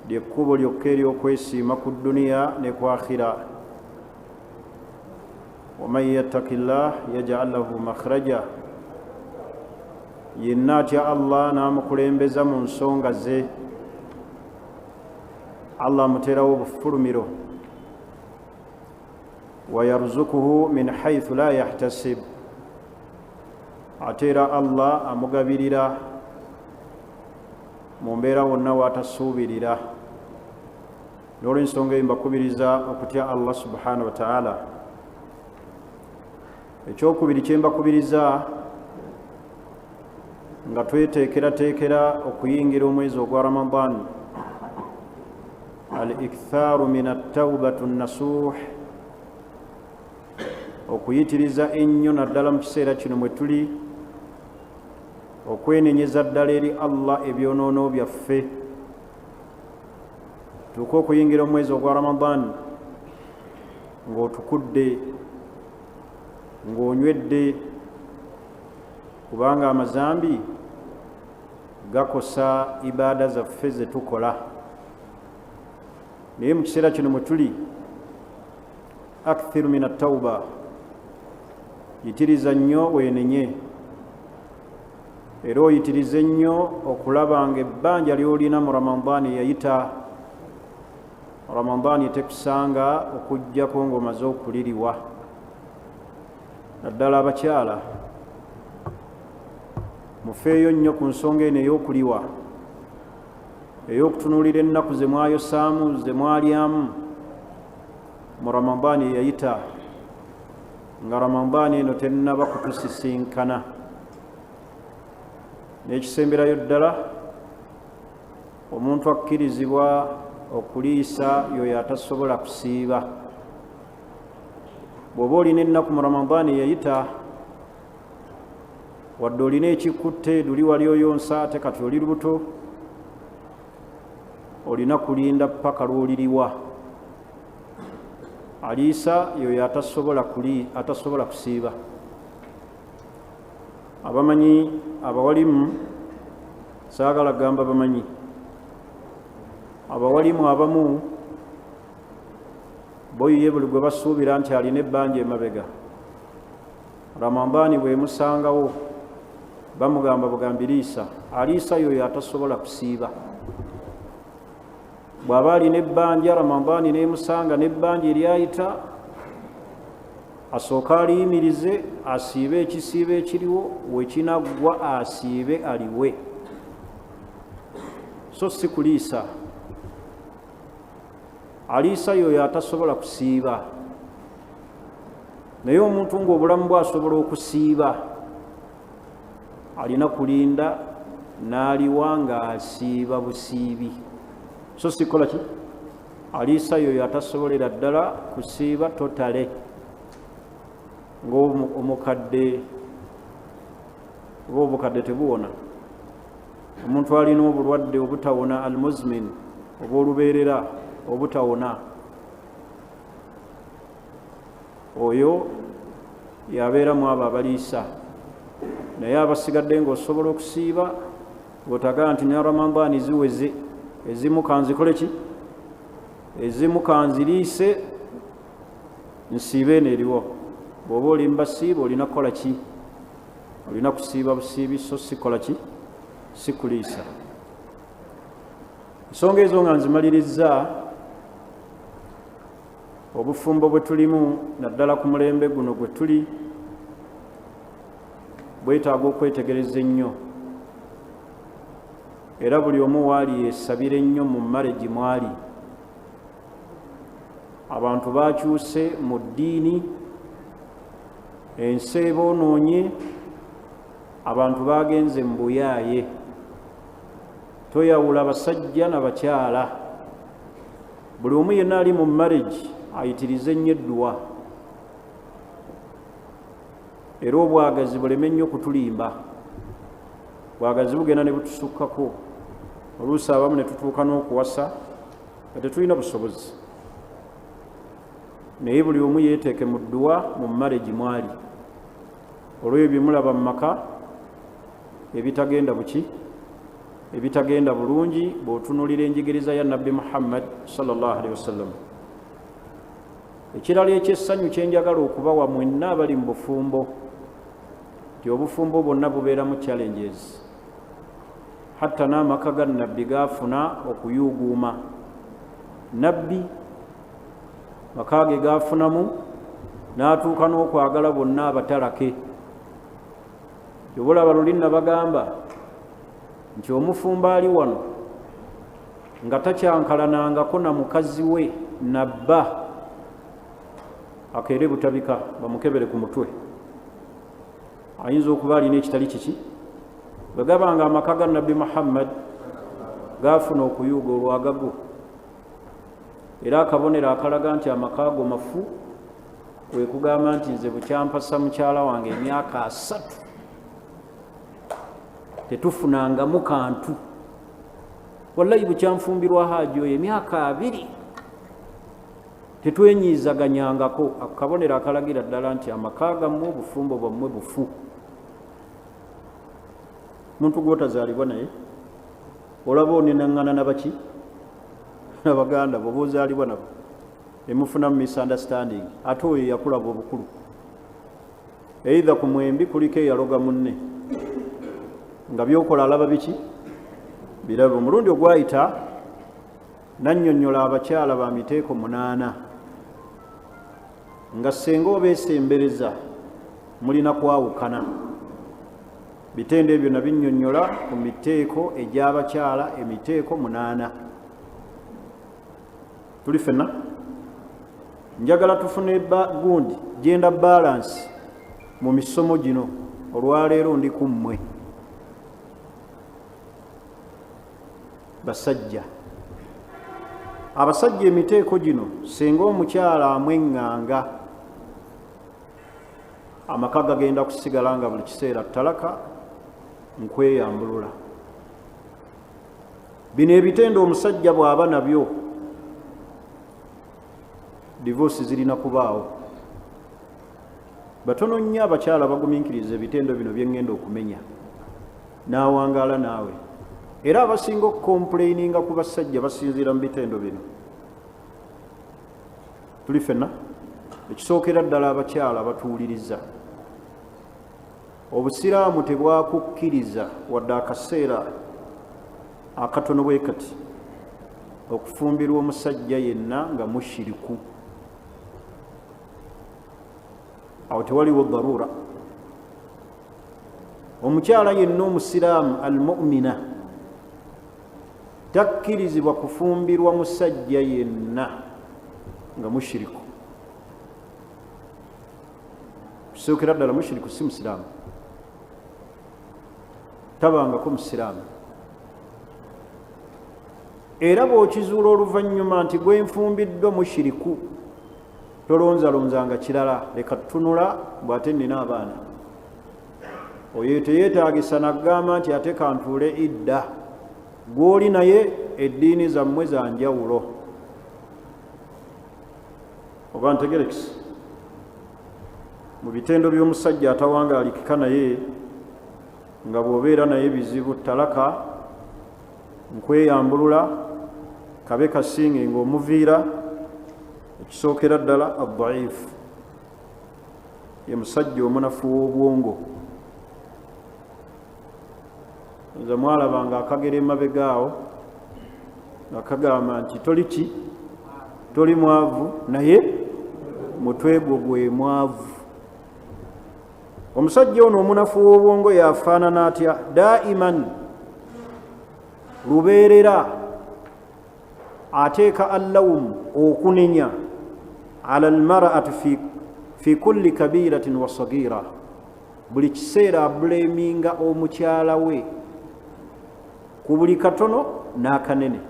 Lyekkubo lyokka ery'okwesiima ku dduniya ne ku akhira. Waman yattaki llah yajal lahu makhraja, yenna atya Allah n'amukulembeza mu nsonga ze, Allah amuteerawo obufulumiro. Wayarzukuhu min haithu la yahtasib, ate era Allah amugabirira mu mbeera wonna w'atasuubirira. N'olwensonga eyo mbakubiriza okutya Allah subhanahu wataala. Ekyokubiri kyembakubiriza, nga tweteekerateekera okuyingira omwezi ogwa Ramadan, al ikthaaru min attaubatu nasuh, okuyitiriza ennyo naddala mu kiseera kino mwe tuli, okwenenyeza ddala eri Allah ebyonoono byaffe, tuuke okuyingira omwezi ogwa Ramadan ng'otukudde, ng'onywedde, kubanga amazambi gakosa ibaada zaffe ze tukola. Naye mu kiseera kino mwe tuli, akthiru min attauba, yitiriza nnyo weenenye, era oyitirize nnyo okulaba nga ebbanja ly'olina mu Ramadaani yayita, Ramadaani tekusanga okugjako ng'omaze okuliriwa. Naddala abakyala, mufeeyo nnyo ku nsonga eno ey'okuliwa, ey'okutunuulira ennaku ze mwayosaamu, ze mwalyamu mu Ramadaani eyayita, nga Ramadaani eno tennaba kutusisinkana. N'ekisemberayo ddala, omuntu akkirizibwa okuliisa yoyo atasobola kusiiba. Bw'oba olina ennaku mu Ramadaani eyayita, wadde olina ekikutte luli wali oyonsa, ate kati oli lubuto, olina kulinda paka lw'oliriwa. Aliisa yoyo atasobola kusiiba. Abamanyi abawalimu, saagala gamba bamanyi, abawalimu abamu boyiye buli gwe basuubira nti alina ebbanja emabega, Ramadaani bwemusangawo bamugamba bugambiriisa. Aliisa yoyo atasobola kusiiba. Bw'aba alina ebbanja, Ramadaani nemusanga n'ebbanja eryayita, asooka aliyimirize, asiibe ekisiibo ekiriwo, wekinaggwa asiibe aliwe, so si kuliisa. Aliisa yoyo atasobola kusiiba. Naye omuntu ng'obulamu bwe asobola okusiiba, alina kulinda n'aliwa ng'asiiba busiibi, so si kukola ki. Aliisa yoyo atasobolera ddala kusiiba totale, ng'omukadde, oba obukadde tebuwona, omuntu alina obulwadde obutawona, almuzmin, oba olubeerera obutawona, oyo yabeeramu abo abaliisa. Naye abasigadde ng'osobola okusiiba, ng'otagaa nti ne Ramadaani ziweze, ezimu kanzikole ki, ezimu kanziriise, nsiibe eno eriwo, bw'oba oli mubasiiba olina kukola ki? Olina kusiiba busiibi, so sikola ki, si kuliisa. Ensonga ezo nga nzimalirizza, obufumbo bwe tulimu naddala ku mulembe guno gwe tuli bwetaaga okwetegereza ennyo, era buli omu waali yeesabira ennyo mu maregi mwali. Abantu bakyuse mu ddiini, ensi eboonoonye, abantu bagenze mu buyaaye, toyawula basajja na bakyala. Buli omu yenna ali mu marriage ayitirize nnyo edduwa, era obwagazi buleme nnyo kutulimba. Bwagazi bugenda ne butusukkako, oluusi abamu ne tutuuka n'okuwasa nga tetulina busobozi. Naye buli omu yeeteeke mu dduwa mu marriage mwali, olw'ebyo byemulaba mu maka ebitagenda buki, Ebitagenda bulungi bw'otunuulira enjigiriza ya Nabbi Muhammad sallallahu alaihi wasallam. Ekirala ekyessanyu kyenjagala okubawa mwenna abali mu bufumbo, nti obufumbo bwonna bubeeramu challenges. Hatta n'amaka ga Nabbi gaafuna okuyuuguuma. Nabbi maka ge gaafunamu n'atuuka n'okwagala bonna abatalake. Yobulaba luli nabagamba nti omufumbo ali wano nga takyankalanangako na mukazi we nabba, akeere butabika bamukebere ku mutwe, ayinza okuba alina ekitali kiki. Bwe gaba nga amaka ga Nabbi Muhammad gaafuna okuyuuga olwagago, era akabonero akalaga nti amaka ago mafu kwe kugamba nti nze bukyampasa mukyala wange emyaka 30 tetufunangamu kantu, wallahi bukyanfumbirwa haaji oyo emyaka 2 tetwenyiizaganyangako. Akabonero akalagira ddala nti amaka gammwe obufumbo bwammwe bufu. Muntu gw'otazaalibwa naye olaba onenaŋŋana nabaki nabaganda bo b'ozaalibwa nabo, emufunamu misunderstanding, ate oyo yakulaba obukulu. Either ku mwembi kuliko eyaloga munne nga byokola alaba biki birabe. Omulundi ogwayita nannyonnyola abakyala ba miteeko 8 nga ssenga obeesembereza mulina kwawukana. Bitendo ebyo nabinnyonnyola ku miteeko egy'abakyala emiteeko 8. Tuli ffenna njagala tufune gundi gender balance mu misomo gino. Olwaleero ndi ku mmwe basajja. Abasajja emiteeko gino singa omukyala amweŋŋanga, amaka gagenda kusigala nga buli kiseera talaka nkweyambulula. Bino ebitendo omusajja bw'aba nabyo, divorce zirina kubaawo. Batono nnyo abakyala bagumiikiriza ebitendo bino bye ŋŋenda okumenya n'awangaala naawe. Era abasinga okukomplaininga ku basajja basinziira mu bitendo bino. Tuli ffenna. Ekisookera ddala abakyala batuwuliriza. Obusiraamu tebwakukkiriza wadde akaseera akatono bwe kati okufumbirwa omusajja yenna nga mushiriku. Awo tewaliwo darura. Omukyala yenna omusiraamu almumina takkirizibwa kufumbirwa musajja yenna nga mushiriku. Kisookera ddala mushiriku si musiraamu, tabangako musiraamu. Era bw'okizuula oluvannyuma nti gwenfumbiddwa mushiriku, tolonzalonzanga kirala, leka tutunula bw'ate nnina abaana. Oyo teyeetaagisa nagamba nti ate kantuule idda, gw'oli naye eddiini zammwe za njawulo. Oba ntegerekisi mu bitendo by'omusajja atawangaalikika naye nga bw'obeera naye bizibu, talaka nkweyambulula kabe kasinge ng'omuviira. Ekisookera ddala adaifu, ye musajja omunafu w'obwongo. Nze mwalabanga akagera emabega awo nga kagamba nti toli ki, toli mwavu naye mutwe gwo gwe mwavu. Omusajja ono omunafu w'obwongo yafaanana atya? Daiman lubeerera ateeka allawumu okunenya ala almar'ati fi kulli kabiratin wa sagira. Buli kiseera abuleminga omukyala we ku buli katono n'akanene.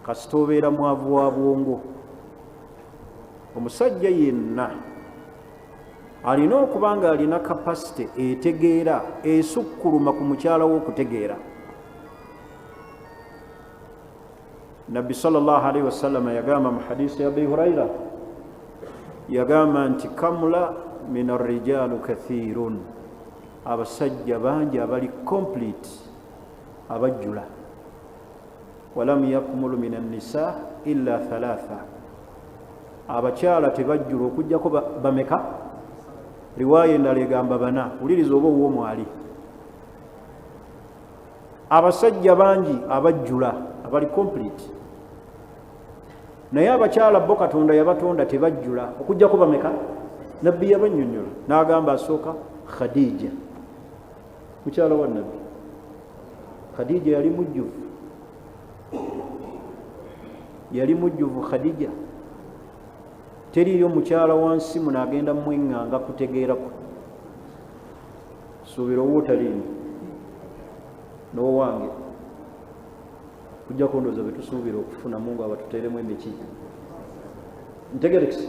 Kasita obeera mwavu wa bwongo. Omusajja yenna alina okuba nga alina kapasite etegeera esukkuluma ku mukyala we okutegeera. Nabbi sallallahu alaihi wasallam yagamba mu hadisi ya Abi Huraira, yagamba nti kamula min arrijalu kathirun, abasajja bangi abali complete. Abajjula. Walam yakmulu min annisa illa thalatha, abakyala tebajjula okugjako bameka? Riwaaya endala egamba bana. Wuliriza oba owwo mwali. Abasajja bangi abajjula, abali complete, naye abakyala bo Katonda yabatonda tebajjula okugjako bameka? Nabbi yabanyonyola n'agamba, asooka Khadija, mukyala wa Nabbi. Khadija yali mujjuvu, yali mujjuvu Khadija. Teriiyo mukyala wansi muno agenda mweŋŋanga kutegeeraku. Suubira owo otaliimu n'owange, kujjako ndowooza betusuubira okufuna Mungu abatuteeremu emiki. Ntegerekisi,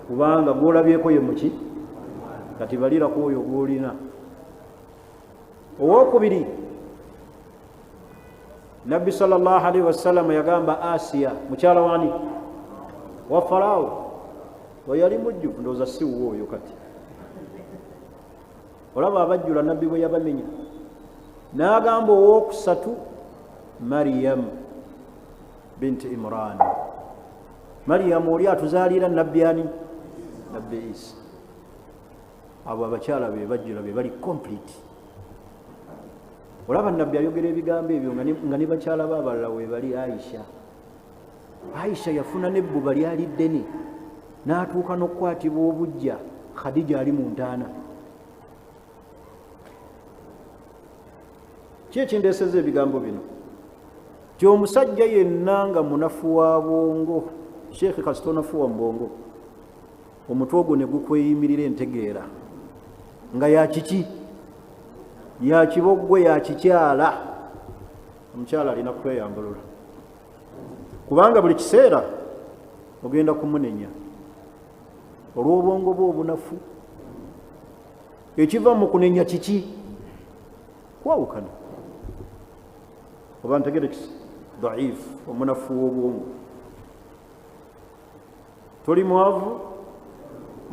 kubanga gwolabyeko ye muki. Kati balira ku oyo gwolina. Owokubiri, Nabbi salllah alaihi wasallama yagamba Asiya, mukyala wani? Wa Faraawo. Oyo yali mujjuvu, ndowooza si wuwo oyo. Kati olaba abajjula Nabbi bwe yabamenya. N'agamba owokusatu Mariyamu binti Imran. Mariyamu oli atuzaalira Nabbi ani? Nabbi Isa. Abo abakyala be bajjula, be bali complete. Olaba Nabbi ayogera ebigambo ebyo nga ne bakyala be abalala webali. Aisha, Aisha yafuna nebbuba lyali ddene n'atuuka n'okukwatibwa obujja, Khadija ali mu ntaana. Ki ekindeeseza ebigambo bino? Ti omusajja yenna nga munafu wa bwongo, sheekhe, kasita onafuwa mu bwongo, omutwe ogwo ne gukweyimirira, entegeera nga yakiki? Yakiboggwe, yakikyala. Omukyala alina kweyambulula, kubanga buli kiseera ogenda kumunenya olw'obwongo bwe obunafu. Ekiva mu kunenya kiki? Kwawukana. Oba ntegerekisi? Daifu, omunafu w'obwongo. Toli mwavu,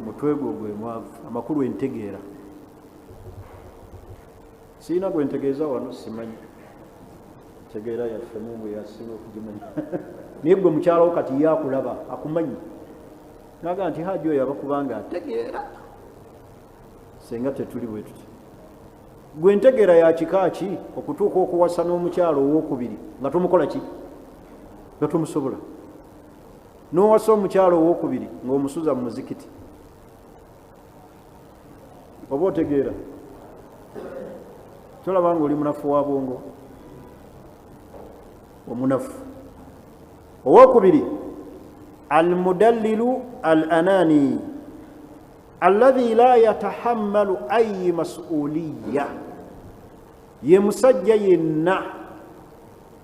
mutwe gwo gwe mwavu, amakulu entegeera. Siina gwe ntegeeza wano, simanyi ntegeera yaffe, Mungu yasinga okugimanya. Naye gwe mukyalawo kati ye akulaba, akumanyi, naga nti haji oyo abakubanga ategeera. Senga tetuli bwe tuti. Gwe ntegeera ya kika ki okutuuka okuwasa n'omukyalo owokubiri nga tomukola ki, nga tomusobola, n'owasa omukyalo owokubiri ng'omusuza mu muzikiti? Oba otegeera? Tolaba nga oli munafu wa bwongo, omunafu. Owokubiri, almudallilu al anani alladhi la yatahammalu ayi masuuliya, ye musajja yenna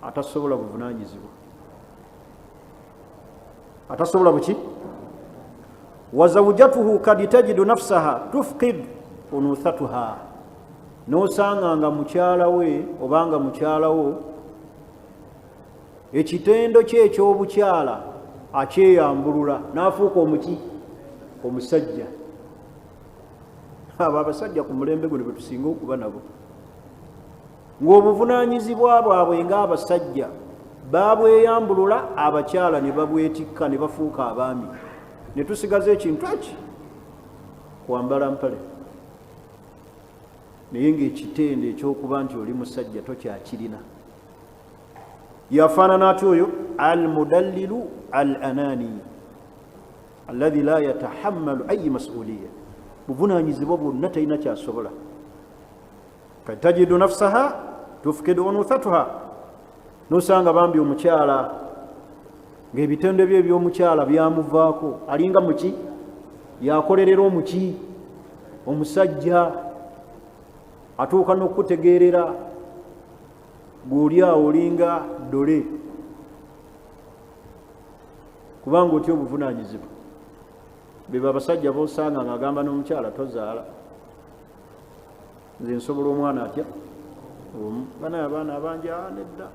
atasobola buvunanyizibwa, atasobola buki. Wazaujatuhu kad tajidu nafsaha tufqid unuthatuha, nosanga nga mukyala we obanga mukyalawo ekitendo kye ekyobukyala akyeyambulula n'afuuka omuki? Omusajja. Abo abasajja ku mulembe guno betusinga okuba nabo, ng'obuvunanyizibwa bwabwe ng'abasajja babweyambulula, abakyala ne babwetikka ne bafuuka abaami, ne tusigaza ekintu eki kwambala mpale, naye ng'ekitendo ekyokuba nti oli musajja tokyakirina. Yafaanana atya oyo? Almudallilu al anani alladhi la yatahammalu ayi masuuliya, buvunanyizibwa bwonna talina kyasobola. Kad tajidu nafsaha tufkidu unuthatuha, nosanga bambi omukyala ng'ebitendo bye ebyomukyala byamuvaako, alinga muki? Yakolerera omuki? Omusajja. Atuuka n'okukutegeerera, gw'oli awo olinga ddole, kubanga otya obuvunanyizibwa. Beba abasajja bosanga nga agamba n'omukyala, "Tozaala, nze nsobola omwana atya omu, banaye abaana abangi nedda,"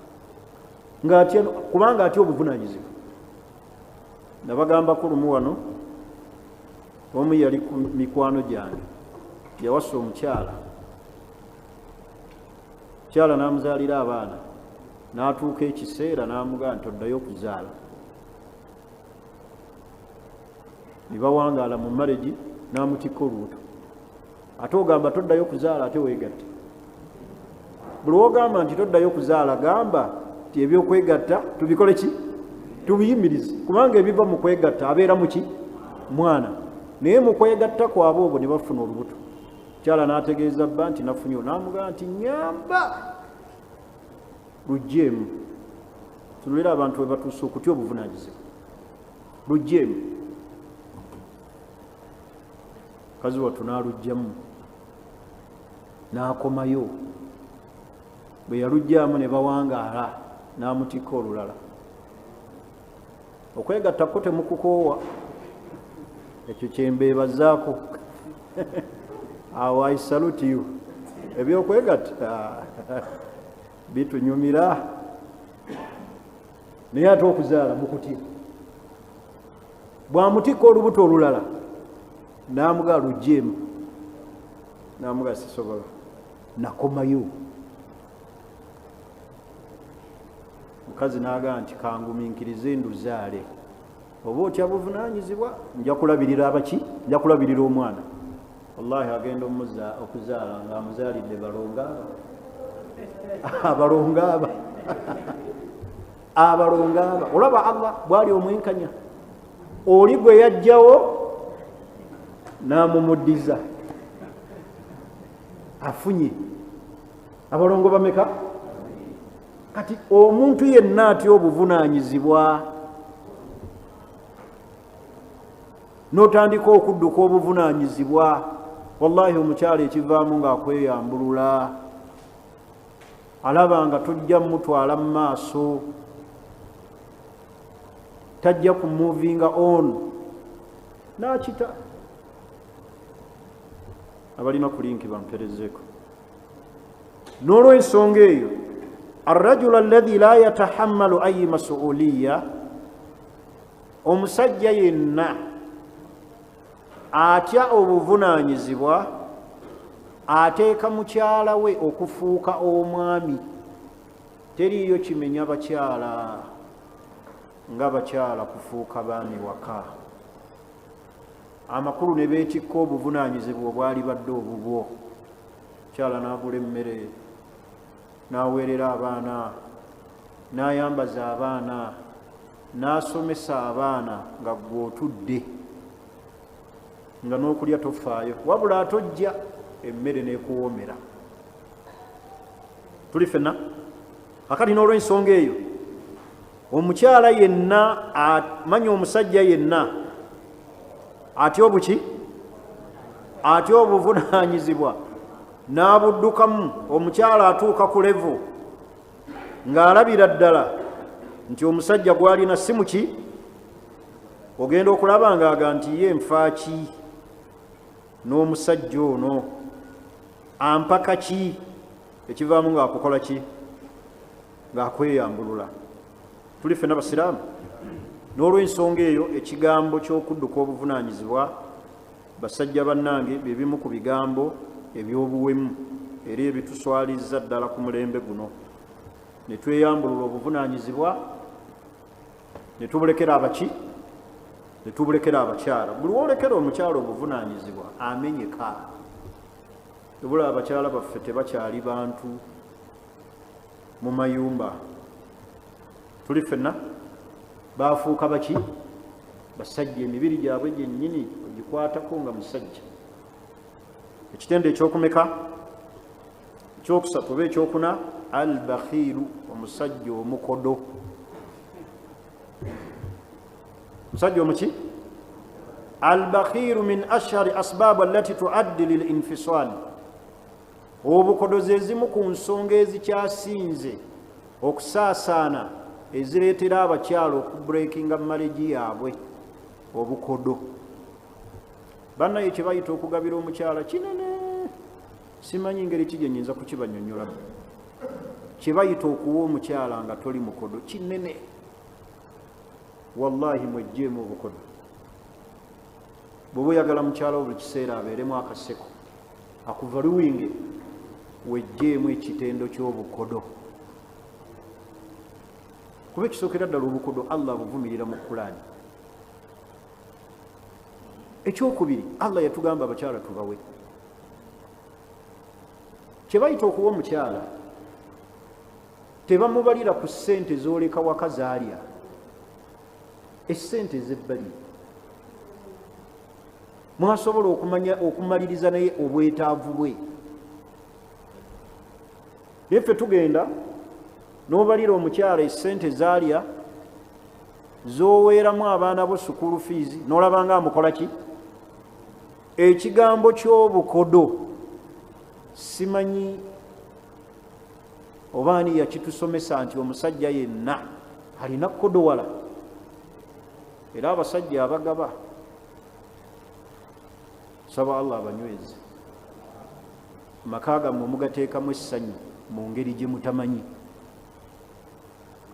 ngaatya, kubanga atya obuvunanyizibwa. Nabagambako lumu wano, omu yali ku mikwano gyange, yawasa omukyala, mukyala n'amuzaalira abaana. N'atuuka ekiseera n'amugamba nti oddayo okuzaala. Ne bawangaala mu marriage, n'amutikka olubuto. Ate ogamba toddayo kuzaala, ate weegatte. Buli wogamba nti toddayo kuzaala, gamba nti ebyokwegatta tubikole ki? Tubiyimirize, kubanga ebiva mu kwegatta abeera muki? Mwana. Naye mu kwegatta kwabwe obwo ne bafuna olubuto. Kyala n'ategeeza bba nti nafunye, n'amugamba nti nyamba lugjeemu. Tunulira abantu bwe batuuse okutya obuvunaanyizibwa. Lugjeemu. Mukazi wattu n'alugjamu n'akomayo. Bwe yalugjamu ne bawangaala, n'amutikka olulala. Okwegatta kwo temukukoowa, ekyo kyembeebazaako. Awo I salute you. Ebyokwegatta bitunyumira, naye ate okuzaala mukutya. Bw'amutikka olubuto olulala n'amugaa lugjeemu, n'amugaa sisobola, nakomayo. Mukazi n'agaa nti kangumiikirize nduzaale, oba otya buvunaanyizibwa, nja kulabirira abaki, nja kulabirira omwana. Wallahi agenda okuzaala ng'amuzaalidde balongo aba, abalongo aba, abalongo aba. Olaba Allah bwali omwenkanya, oli gwe yajjawo n'amumuddiza. Afunye abalongo bameka? Kati omuntu yenna atya obuvunaanyizibwa, n'otandika okudduka obuvunaanyizibwa, wallahi omukyala ekivaamu ng'akweyambulula, alaba nga tojja mutwala mu maaso, tajja ku movinga on, n'akita. Abalina ku link bamperezeeko. N'olwensonga eyo, arrajulu alladhi la yatahammalu ayi masuuliya, omusajja yenna atya obuvunaanyizibwa ateeka mukyala we okufuuka omwami. Teriiyo kimenya bakyala nga bakyala kufuuka baami waka, amakulu ne beetikka obuvunaanyizibwa obwali badde obubwo. Kyala n'agula emmere, n'aweerera abaana, n'ayambaza abaana, n'asomesa abaana, nga ggwe otudde nga n'okulya tofaayo, wabula ate ojja emmere n'ekuwoomera. Tuli ffenna akati. N'olw'ensonga eyo, omukyala yenna amanya omusajja yenna atya obuki, atya obuvunaanyizibwa n'abuddukamu, omukyala atuuka ku level ng'alabira ddala nti omusajja gw'alina si muki. Ogenda okulaba ng'aga nti ye nfaaki n'omusajja ono, ampaka ki? Ekivaamu ng'akukola ki? Ng'akweyambulula. Tuli ffenna basiraamu. N'olw'ensonga eyo, ekigambo ky'okudduka obuvunaanyizibwa, basajja bannange, bye bimu ku bigambo eby'obuwemu era ebituswalizza ddala ku mulembe guno, ne tweyambulula obuvunaanyizibwa ne tubulekera abaki, ne tubulekera abakyala. Buli woolekera omukyala obuvunaanyizibwa amenyeka. Ebula abakyala baffe tebakyali bantu mu mayumba. Tuli ffenna, bafuuka baki? Basajja. Emibiri gyabwe gyennyini ogikwatako nga musajja. Ekitendo ekyokumeka? Ekyokusatu oba ekyokuna, albakhiiru, omusajja omukodo. Musajja omuki? Albakhiiru min ashhari asbaabu allati tuaddi lil infisal. Obukodo ze zimu ku nsonga ezikyasinze okusaasaana ezireetera abakyala okubreakinga marriage yaabwe. Obukodo, bannaye, kye bayita okugabira omukyala kinene. Simanyi ngeri ki gye nyinza kukibanyonyolamu. Kye bayita okuwa omukyala nga toli mukodo kinene. Wallahi mwejjeemu obukodo. Bw'oba oyagala mukyala wo buli kiseera abeeremu akaseko, akuvaluwinge, wejjeemu ekitendo ky'obukodo. Kuba ekisookera ddala obukodo Allah abuvumirira mu Kulaani. Ekyokubiri, Allah yatugamba abakyala tubawe. Kye bayita okuwa omukyala, tebamubalira ku ssente z'oleka waka zaalya, essente ez'ebbali mwasobola okumanya okumaliriza naye obwetaavu bwe. Naye ffe tugenda n'obalira omukyala essente zaalya, z'oweeramu abaana bo sukulu fiizi, n'olaba nga amukola ki? Ekigambo ky'obukodo simanyi oba ani yakitusomesa nti omusajja yenna alina kukodowala, era abasajja abagaba saba Allah abanyweze amaka gammwe mugateekamu essanyu mu ngeri gye mutamanyi.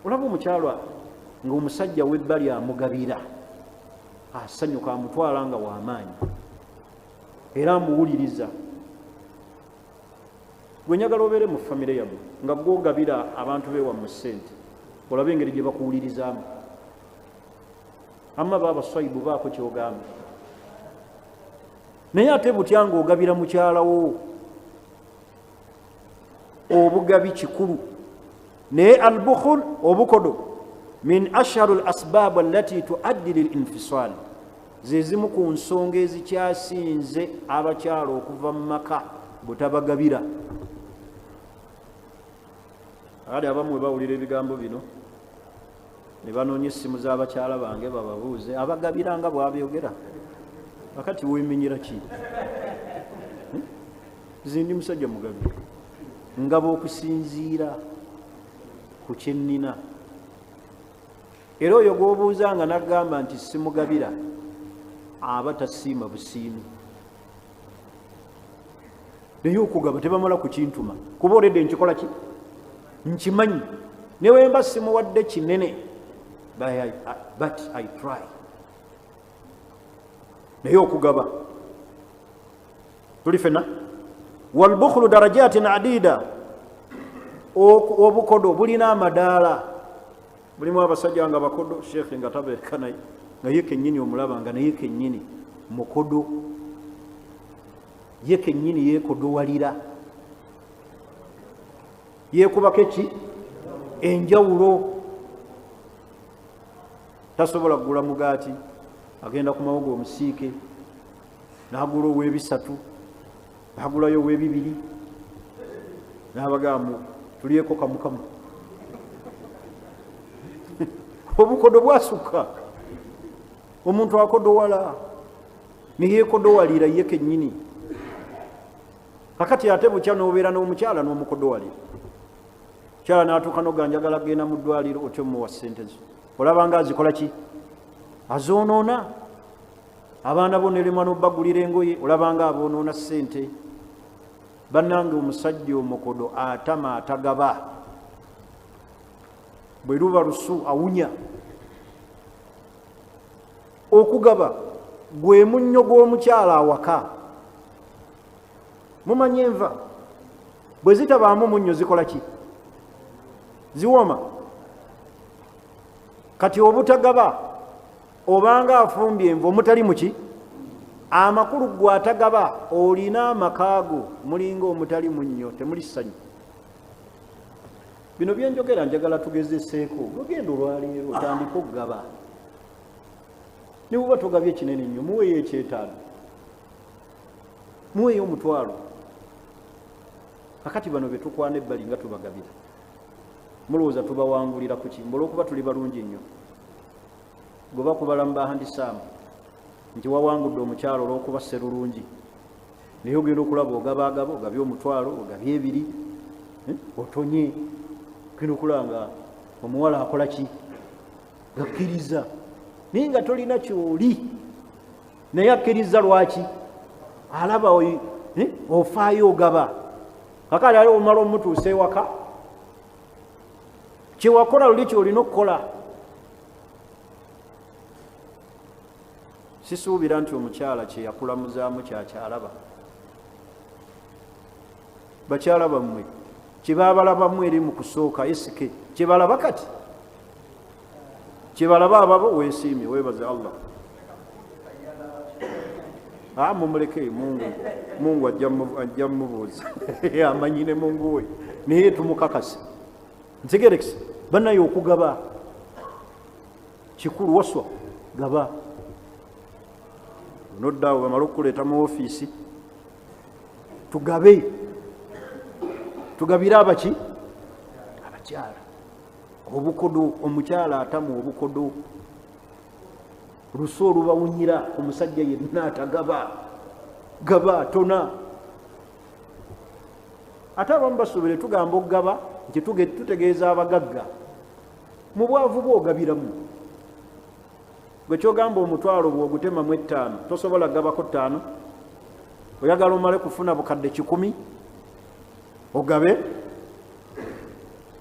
Olaba omukyala ng'omusajja w'ebbali amugabira, asanyuka, amutwala nga w'amaanyi era amuwuliriza. Gwe njagala obeere mu famire yammwe nga gw'ogabira abantu beewammwe ssente, olabe engeri gye bakuwulirizaamu. Amma baaba swayibu baako ky'ogamba, naye ate butya ng'ogabira mukyala wo? Obugabi kikulu, naye albukhul, obukodo, min ashharu l asbaabu allati tuaddi lil infisal, ze zimu ku nsonga ezikyasinze abakyala okuva mu maka, butabagabira. Ali abamu we bawulira ebigambo bino ne banoonya essimu z'abakyala bange bababuuze abagabira nga bw'abyogera. Akati weemenyera ki? Nze ndi musajja mugabi, ngaba okusinziira ku kye nnina. Era oyo gw'obuuza nga n'agamba nti simugabira, aba tasiima busiimi. Naye okugaba tebamala kukintuma, kuba oledde nkikola ki nkimanyi, ne wemba simuwadde kinene, but I try. Naye okugaba tuli fena. Walbukhulu darajatin adida, obukodo bulina amadaala. Mulimu abasajja nga bakodo, shekhe nga tabeereka naye nga ye kennyini omulaba nga naye kennyini mukodo, ye kennyini yeekodowalira, yeekubako eki enjawulo. Tasobola kugula mugaati, agenda ku mawogo omusiike n'agula ow'ebisatu, n'agulayo ow'ebibiri, n'abagamba tulyeko kamukamu. Obukodo bwasukka, omuntu akodowala neyekodowalira ye kennyini. Kakati ate bukya n'obeera n'omukyala n'omukodowalira, mukyala n'atuuka noga njagala kugenda mu ddwaliro, otyo muwa ssente zo, olaba nga azikola ki? Azoonoona. Abaana bo nelemwa n'obagulira engoye, olaba nga aboonoona ssente. Bannange, omusajja omukodo atama atagaba, bwe luba lusu awunya. Okugaba gwe munnyo gw'omukyala awaka. Mumanyi enva bwe zitabaamu munnyo zikola ki? Ziwooma. Kati obutagaba, obanga afumbye enva omutali muki, amakulu gwe atagaba olina amaka go mulinga omutali munnyo, temuli ssanyu. Bino byenjogera njagala tugezeseeko. Ogenda olwaleero otandike okugaba, ne bwoba togabye kinene nnyo, muweeyo ekyetaano, muweeyo omutwalo. Kakati bano betukwana ebbali nga tubagabira, mulowooza tubawangulira kuki? Mbu olwokuba tuli balungi nnyo? Gwe bakubala mu bahandisaamu nti wawangudde omukyalo olwokuba sserulungi, naye ogenda okulaba ogabaagaba, ogabye omutwalo, ogabye ebiri, otonye, ogenda okulaba nga omuwala akola ki? Gakkiriza, naye nga tolina kyoli, naye akkiriza. Lwaki? Alaba ofaayo, ogaba. Kakali ali omala omutuusa ewaka, kyewakola luli kyolina okukola. Sisuubira nti omukyala kyeyakulamuzaamu kyakyalaba. Bakyala bammwe kyebabalabamu eri mu kusooka esike kyebalaba kati. Kyebalaba ababo weesiimye, weebaze Allah. Mumuleke Mungu, Mungu ajja mumubuuza, amanyi ne Mungu we, naye tumukakase. Ntegerekese bannaye, okugaba kikulu. Waswa gaba, noddaawo bamale okukuleeta mu ofiisi, tugabe, tugabire abaki abakyala obukodo. Omukyala atamu obukodo lusu olubawunyira ku musajja yenna atagaba. Gaba tona. Ate abamu basuubire tugamba okugaba nti tutegeeza abagagga. Mu bwavu bwogabiramu gwe kyogamba 5,000 bwogutemamu 5, tosobola gabako 5. Oyagala omale kufuna bukadde 100 ogabe.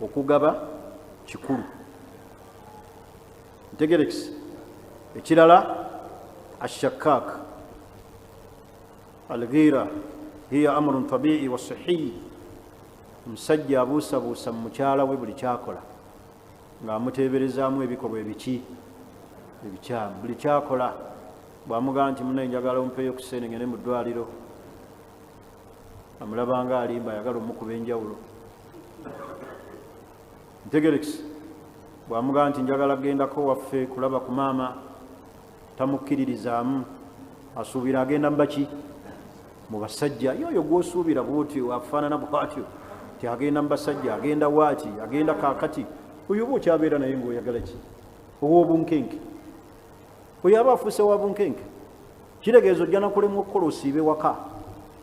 Okugaba kikulu. Ntegerekisi ekirala, ashakak alghira hiya amrun tabii wa sihiyi. Omusajja abuusabuusa mu mukyala we buli kyakola, ng'amuteeberezaamu ebikolwa ebiki ebikyamu buli kyakola. Bw'amugamba nti munaye njagala ompeeyo ku ssente ngende mu ddwaliro, amulabanga alimba, ayagala omukuba enjawulo. Ntegerekisi bw'amugamba nti njagala kugendako waffe kulaba ku maama, tamukkiririzaamu, asuubira agenda mubaki mu basajja. Yoyo gwosuubira bwotyo afaanana bwatyo ti agenda mu basajja, agenda waaki, agenda kaakati, oyo oba okyabeera naye ngaoyagala ki? Ow'obunkenke oyo aba afuuse wa bunkenke. Kitegeeza ojja nakulemu okukola, osiibe waka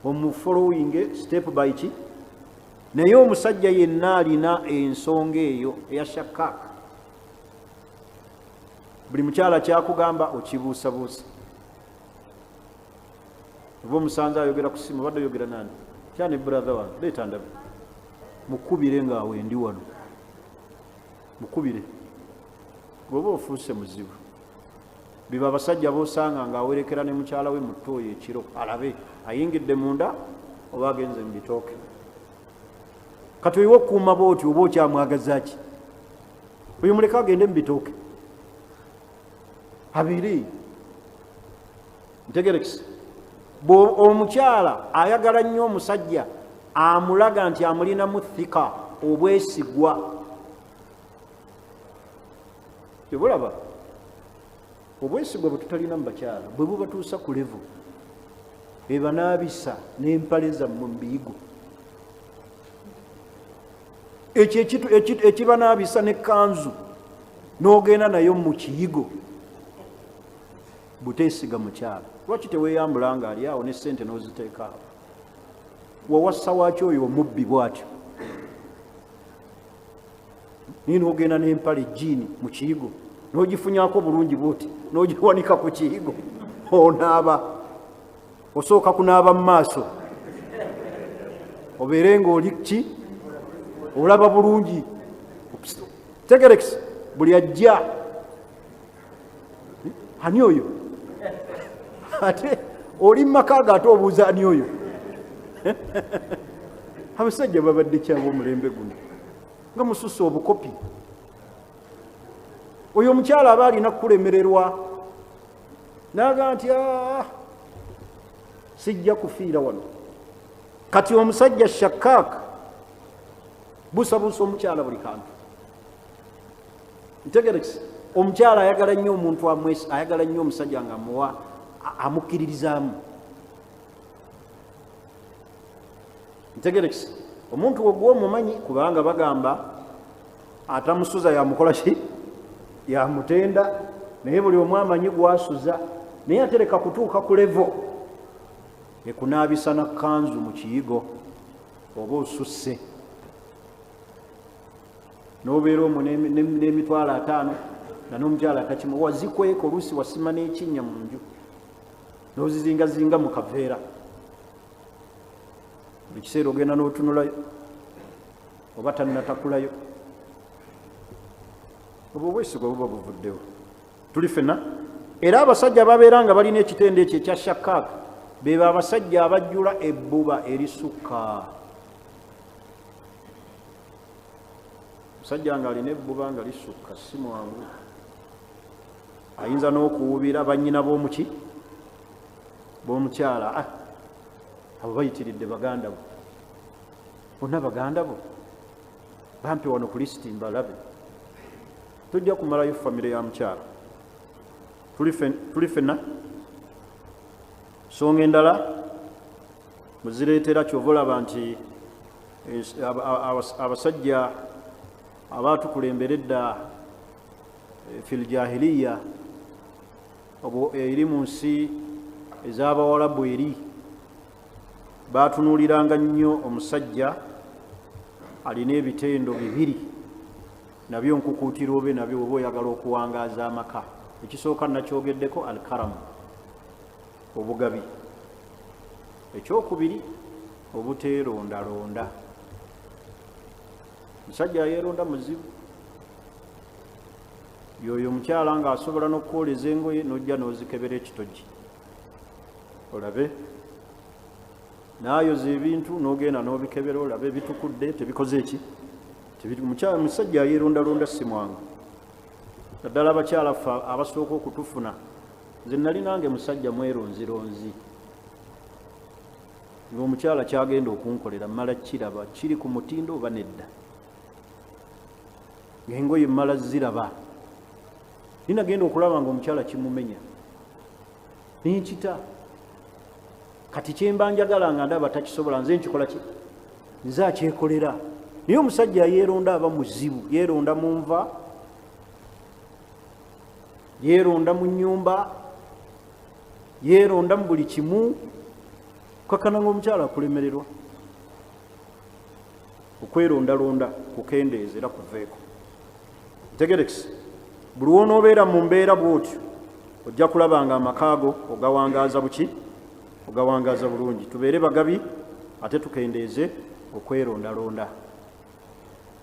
omufollowing step by ki. Naye omusajja yenna alina ensonga eyo eya shakak, buli mukyala kyakugamba okibuusabuusa. Oba omusanze ayogera ku simu, obadde oyogera nani? Kyane brother wange, leeta ndabe, mukubire ngaawe ndi wano, mukubire. Bw'oba ofuuse muzibu, biba abasajja b'osanga ng'awerekera ne mukyala we mu ttooyi ekiro, alabe ayingidde munda oba agenze mu bitooke. Kati oyiwe okukuuma bwoti, oba okyamwagaza ki? Oyo muleke agende mu bitooke abeere. Ntegerekisi omukyala ayagala nnyo omusajja amulaga nti amulinamu thika, obwesigwa. Tebulaba obwesigwa bwe tutalina mu bakyala bwe bubatuusa ku level ebanaabisa n'empale zammwe mu biyigo. Ekyo ekibanaabisa n'ekkanzu n'ogenda nayo mu kiyigo, buteesiga mukyala. Lwaki teweeyambula nga ali awo ne ssente n'oziteeka awo? Wawassa waaki oyo omubbi bw'atyo? Naye n'ogenda n'empale ejiini mu kiyigo, n'ogifunyako bulungi bwoti, n'ogiwanika ku kiyigo, onaaba, osooka kunaaba mu maaso obeere ng'oli ki olaba bulungi. Tegerekisi buli ajja, ani oyo? Ate oli mumaka ge, ate obuuza ani oyo? Abasajja babadde kyabo omulembe guno nga mususa obukopi. Oyo omukyala aba alina kukulemererwa naga nti sijja kufiira wano. Kati omusajja shakak buusabuusa omukyala buli kantu. Ntegerekisi omukyala ayagala nnyo omuntu ayagala nnyo omusajja nga amuwa amukkiririzaamu. Ntegerekisi omuntu wogwa omumanyi, kubanga bagamba atamusuza yamukola ki? Yamutenda. Naye buli omu amanyi gwasuza, naye atereka kutuuka ku level ekunaabisa na kanzu mu kiyigo, oba osusse n'obeera omwo n'50,000 nga n'omukyala atakimu. Wazikweka oluusi, wasima n'ekinnya mu nju n'ozizingazinga mu kaveera. Buli kiseera ogenda n'otunulayo oba tannatakulayo. Obwo obwesigwa buba buvuddewo. Tuli fenna. Era abasajja babeera nga balina ekitendo ekyo ekya shakak, beba abasajja abajjula ebbuba erisukka. Musajja nga alina ebbuba nga lisukka si mwangu. Ayinza n'okuwubira bannyina b'omuki, b'omukyala. Ah, abo bayitiridde, baganda bo bonna, baganda bo bampe wano ku lisiti mbalabe. Tojja kumalayo famire ya mukyala. Tuli fenna. Nsonga endala muzireetera, kyova olaba nti abasajja abaatukulembera edda fil jahiliya, eri mu nsi ez'Abawalabu, eri baatunuuliranga nnyo omusajja alina ebitendo bibiri. Nabyo nkukuutira obe nabyo oba oyagala okuwangaaza amaka. Ekisooka nakyogeddeko, alkaramu, obugabi. Ekyokubiri, obuteerondalonda. Musajja ayeeronda muzibu yoyo omukyala ng'asobola n'okukwoleza engoye, n'ojja n'ozikebera ekitogi olabe, naayoza ebintu n'ogenda n'obikebera olabe bitukudde, tebikoze eki. Mukyala, musajja ayeerondalonda si mwangu, naddala abakyala ffe abasooka okutufuna. Nze nali nange musajja mweronzironzi, ng'omukyala kyagenda okunkolera mmala kiraba kiri ku mutindo oba nedda, ng'engoye mmala ziraba. Ninagenda okulaba nga omukyala kimumenya, nenkita. Kati kyemba njagala nga ndaba takisobola, nze nkikola ki? Nze akyekolera. Naye omusajja yeeronda aba muzibu. Yeeronda mu nva, yeeronda mu nyumba, yeeronda mu buli kimu, kakana nga omukyala akulemererwa. Okwerondalonda kukendeeza era kuveeko. Ntegerekisi, buli wonoobeera mu mbeera bwotyo, ojja kulaba nga amakaago ogawangaaza buki, ogawangaaza bulungi. Tubeere bagabi ate tukendeeze okwerondalonda.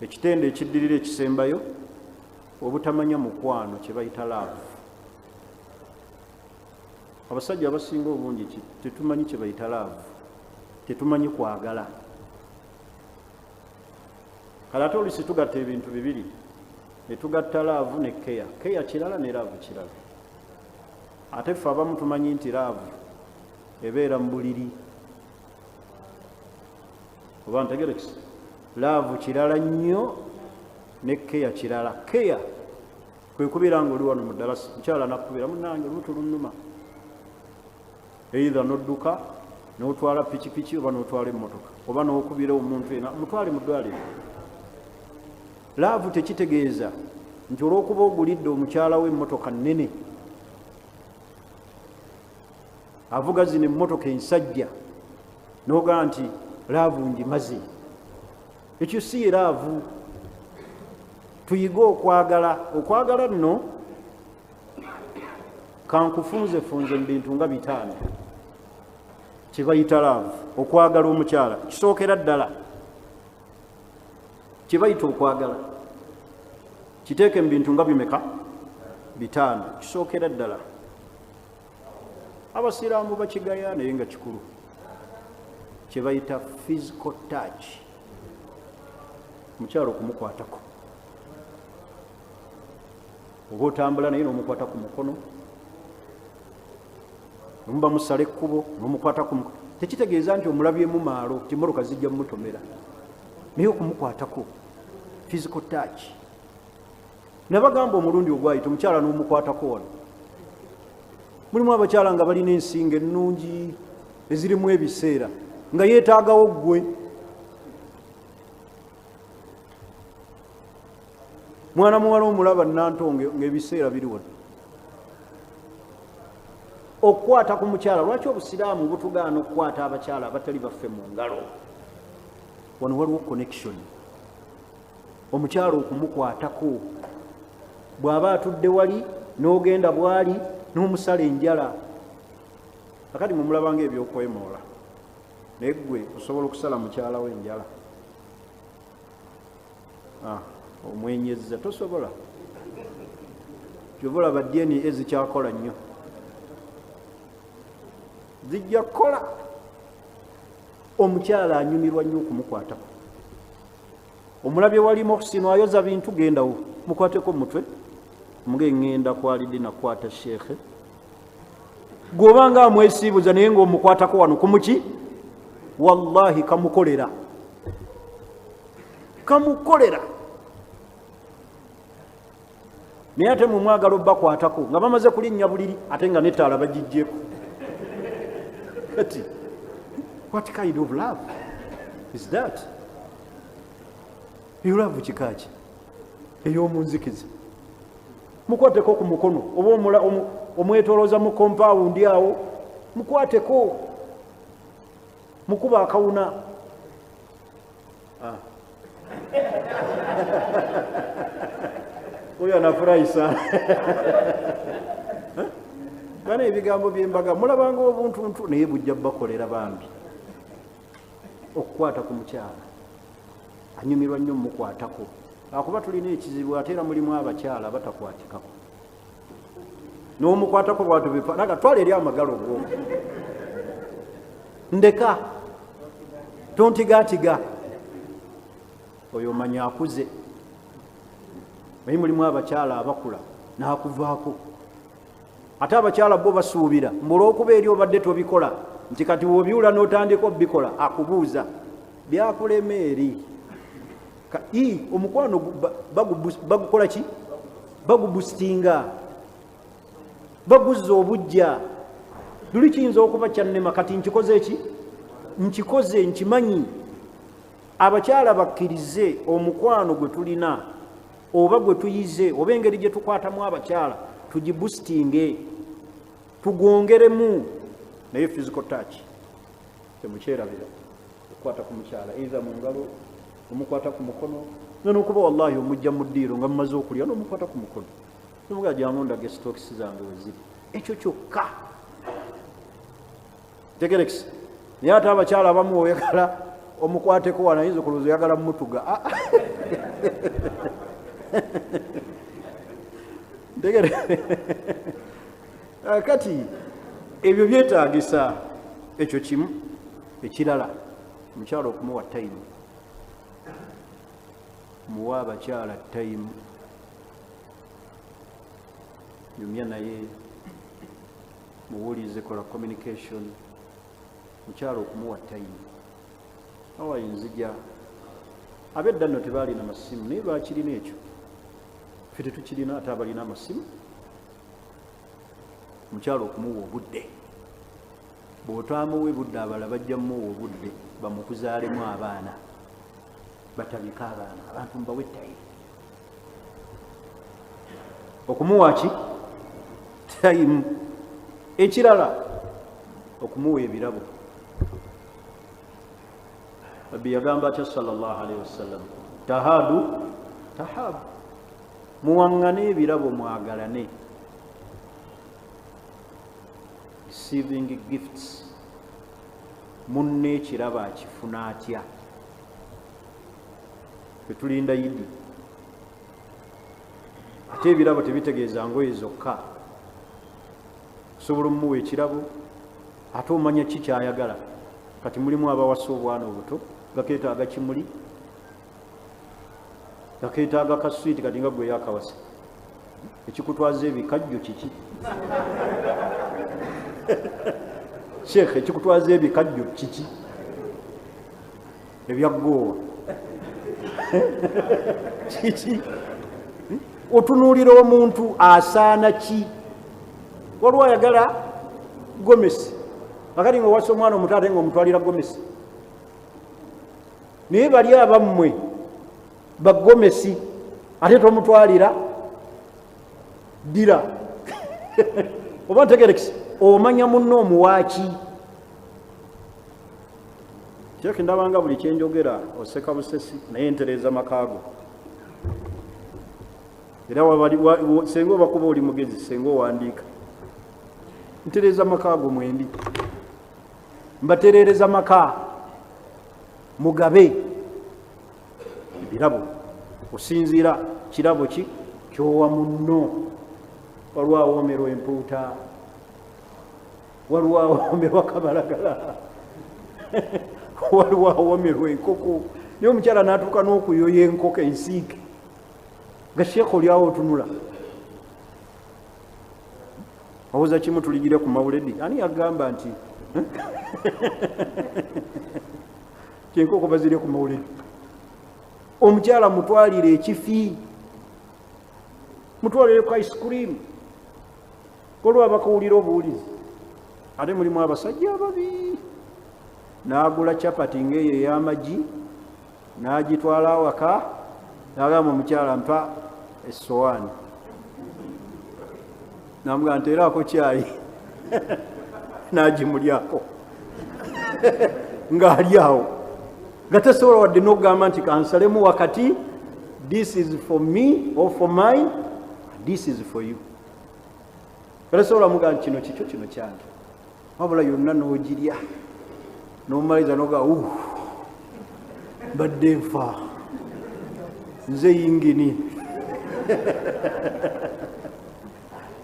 Ekitendo ekiddirira ekisembayo, obutamanya mukwano, kye bayita love. Abasajja abasinga obungi tetumanyi kye bayita love, tetumanyi kwagala. Kale ate olusi tugatta ebintu bibiri, ne tugatta love ne care. Care kirala ne love kirala. Ate ffe abamu tumanyi nti love ebeera mu buliri, oba ntegerekisi. Love kirala nnyo ne care kirala. Care kwe kubeera nga oli wano mu ddalasi, mukyala nakubira, "Munange, olubuto lunnuma," either nodduka n'otwala pikipiki oba n'otwala emmotoka oba n'okubira omuntu ena mutwale mu ddwaliro. Love tekitegeeza nti olw'okuba ogulidde omukyala we emmotoka nnene, avuga zino emmotoka ensajja, n'ogaa nti love ngimaze. Ekyo si ye love. Tuyige okwagala. Okwagala nno kankufunzefunze mu bintu nga bitaano kyebayita love. Okwagala omukyala, kisookera ddala kyebayita okwagala, kiteeke mu bintu nga bimeka? Bitaano. Kisookera ddala, Abasiraamu bakigaya naye nga kikulu, kyebayita physical touch. Omukyala okumukwatako, oba otambula naye nomukwata ku mukono, omuba musala ekkubo nomukwata ku mukono. Tekitegeeza nti omulabyemu maalo timmotoka zijja mumutomera, naye okumukwatako, physical touch. Nabagamba omulundi ogwayita, omukyala n'omukwatako wano, mulimu abakyala nga balina ensinga ennungi ezirimu ebiseera nga yeetaagawo ggwe. Mwana muwala omulaba nantonge ng'ebiseera biri wano. Okukwata ku mukyala, lwaki Obusiraamu butugaana okukwata abakyala abatali baffe mu ngalo? Wano waliwo connection. Omukyala okumukwatako, bw'aba atudde wali n'ogenda bwali n'omusala enjala, akati mumulabanga ebyokwemoola, naye gwe osobola okusala mukyala we enjala? Ah, omwenyeza tosobola. Kyova olaba DNA ezikyakola nnyo, zijja kukola. Omukyala anyumirwa nnyo okumukwatako. Omulabye wali Muhsinu ayoza bintu, gendawo mukwateko mutwe. Muge ŋŋenda kwalidde nakwata sheekhe. Gw'obanga amwesiibuza naye ng'omukwatako wano kumuki, wallahi kamukolera, kamukolera. Naye ate mumwagala obbakwatako nga bamaze kulinnya buliri, ate nga nettaala bagijjeko. Kati what kind of love is that? Eyo love kikaki ey'omunzikiza? Mukwateko ku mukono oba omwetolooza mu kompawundi awo, mukwateko, mukuba akawuna. Oyo anafurahi sana. Bana, ebigambo byembaga mulabanga obuntuntu, naye bujja bakolera bambi. Okukwata ku mukyala, anyumirwa nnyo mukwatako, akuba tulina ekizibu. Ate era mulimu abakyala batakwatikako, n'omukwatako bwatu bifa twala eri amagalo go, ndeka tontigatiga. Oyo omanya akuze. Naye mulimu abakyala abakula n'akuvaako. Ate abakyala bo basuubira mbu olwokuba eri obadde tobikola, nti kati wobyula n'otandika obikola, akubuuza byakulema eri. Omukwano bagukola ki? Bagubusitinga, baguzza obujja. Luli kiyinza okuba kyannema, kati nkikoze ki? Nkikoze, nkimanyi. Abakyala bakkirize omukwano gwe tulina oba gwe tuyize oba engeri gye tukwatamu abakyala tugibusitinge, tugwongeremu. Naye physical touch temukyerabira, okukwata ku mukyala, either mu ngalo, omukwata ku mukono, nokuba wallahi omujja mu ddiiro nga mumaze okulya nomukwata ku mukono, nomugaa jangu ndaga esitokisi zange weziri, ekyo kyokka tegerekisi. Naye ate abakyala abamu oyagala omukwateko wano, ayinza okulowooza oyagala mumutuga. Ah, ah. Ntegere kati ebyo byetagisa ekyo kimu. Ekirala, omukyala okumuwa time. Muwa abakyala time, nyumya naye, muwulize, kola communication. Mukyala okumuwa time, awayi nzija. Abedda nno tebaalina masimu, naye bakirina ekyo, ffe tetukirina. Ate abalina amasimu, mukyala okumuwa obudde. Bw'otaamuwe budde, abalala bajja mumuwa obudde, bamukuzaalemu abaana, batabike abaana. Abantu mubawe time. Okumuwa ki? Time. Ekirala, okumuwa ebirabo. Nabbi yagamba atya sallallahu alaihi wasallam? Tahadu tahabu, muwaŋŋane ebirabo, mwagalane. Receiving gifts, munne ekirabo akifuna atya? Fetulinda Yidi, ate ebirabo tebitegeeza ngoye zokka. Osobola omumuwa ekirabo ate omanya ki kyayagala. Kati mulimu abawasa obwana obuto nga ketaaga kimuli, nga ketaaga kaswiti. Kati nga gwe yakawasa, ekikutwaza ebikajjo kiki, sheekh? Ekikutwaza ebikajjo kiki ebyaggoowa kiki? Otunuulira omuntu asaana ki. Waliwo ayagala gomesi, akati nga owasa omwana omuto ate nga omutwalira gomesi. Naye bali abammwe bagomesi, ate tomutwalira ddira. Oba ntegerekisi, omanya munno omuwaaki. Kyeki ndabanga buli kyenjogera oseka busesi, naye ntereeza makaago. Era senga obakuba oli mugezi, senga owandiika, ntereeza makaago mwendi, mbatereereza maka. Mugabe ebirabo, osinziira kirabo ki kyowa munno. Waliwo awoomerwa empuuta, waliwo awoomerwa kabalagala, waliwo awoomerwa enkoko. Naye omukyala n'atuuka n'okuyoya enkoko ensiike, nga sheekha oliawo otunula. Owoza kimu tuligire ku mawuledi. Ani yagamba nti kyenkoko bazirye ku mawuledi? Omukyala mutwalire ekifi, mutwalire ku ice cream. Olwo abakuwulira obuwulizi, ate mulimu abasajja ababi, n'agula chapati ng'eyo ey'amagi n'agitwala awaka, n'agamba omukyala, "Mpa essowaani," namugamba nti, "Eraako kyayi," n'agimulyako ng'ali awo nga tasobola wadde n'okugamba nti, "Kansalemu wakati, this is for me or for mine, this is for you." Tasobola mugamba nti, "Kino kikyo, kino kyange," wabula yonna n'ogirya n'omaliza noga, "Mbadde nfa nze yingini."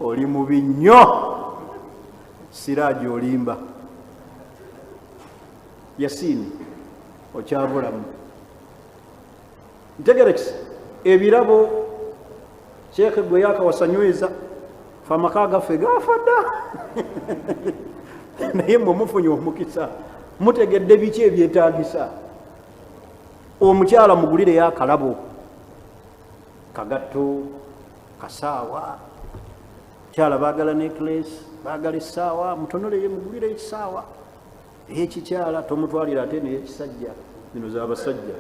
Oli mubi nnyo, Siraaji, olimba. Yasiini, okyabulamu. Ntegerekisa ebirabo. Sheekhe gwe yakawasanyweza, fe amaka gaffe gafa dda, naye mwe mufunye omukisa, mutegedde biki ebyetagisa. Omukyala mugulireyo akalabo, kagatto, kasaawa. Mukyala baagala necklace, baagala essaawa, mutonoleyo, mugulireyo ekisaawa eyekikyala. Tomutwalira ate neyekisajja, zino zabasajja.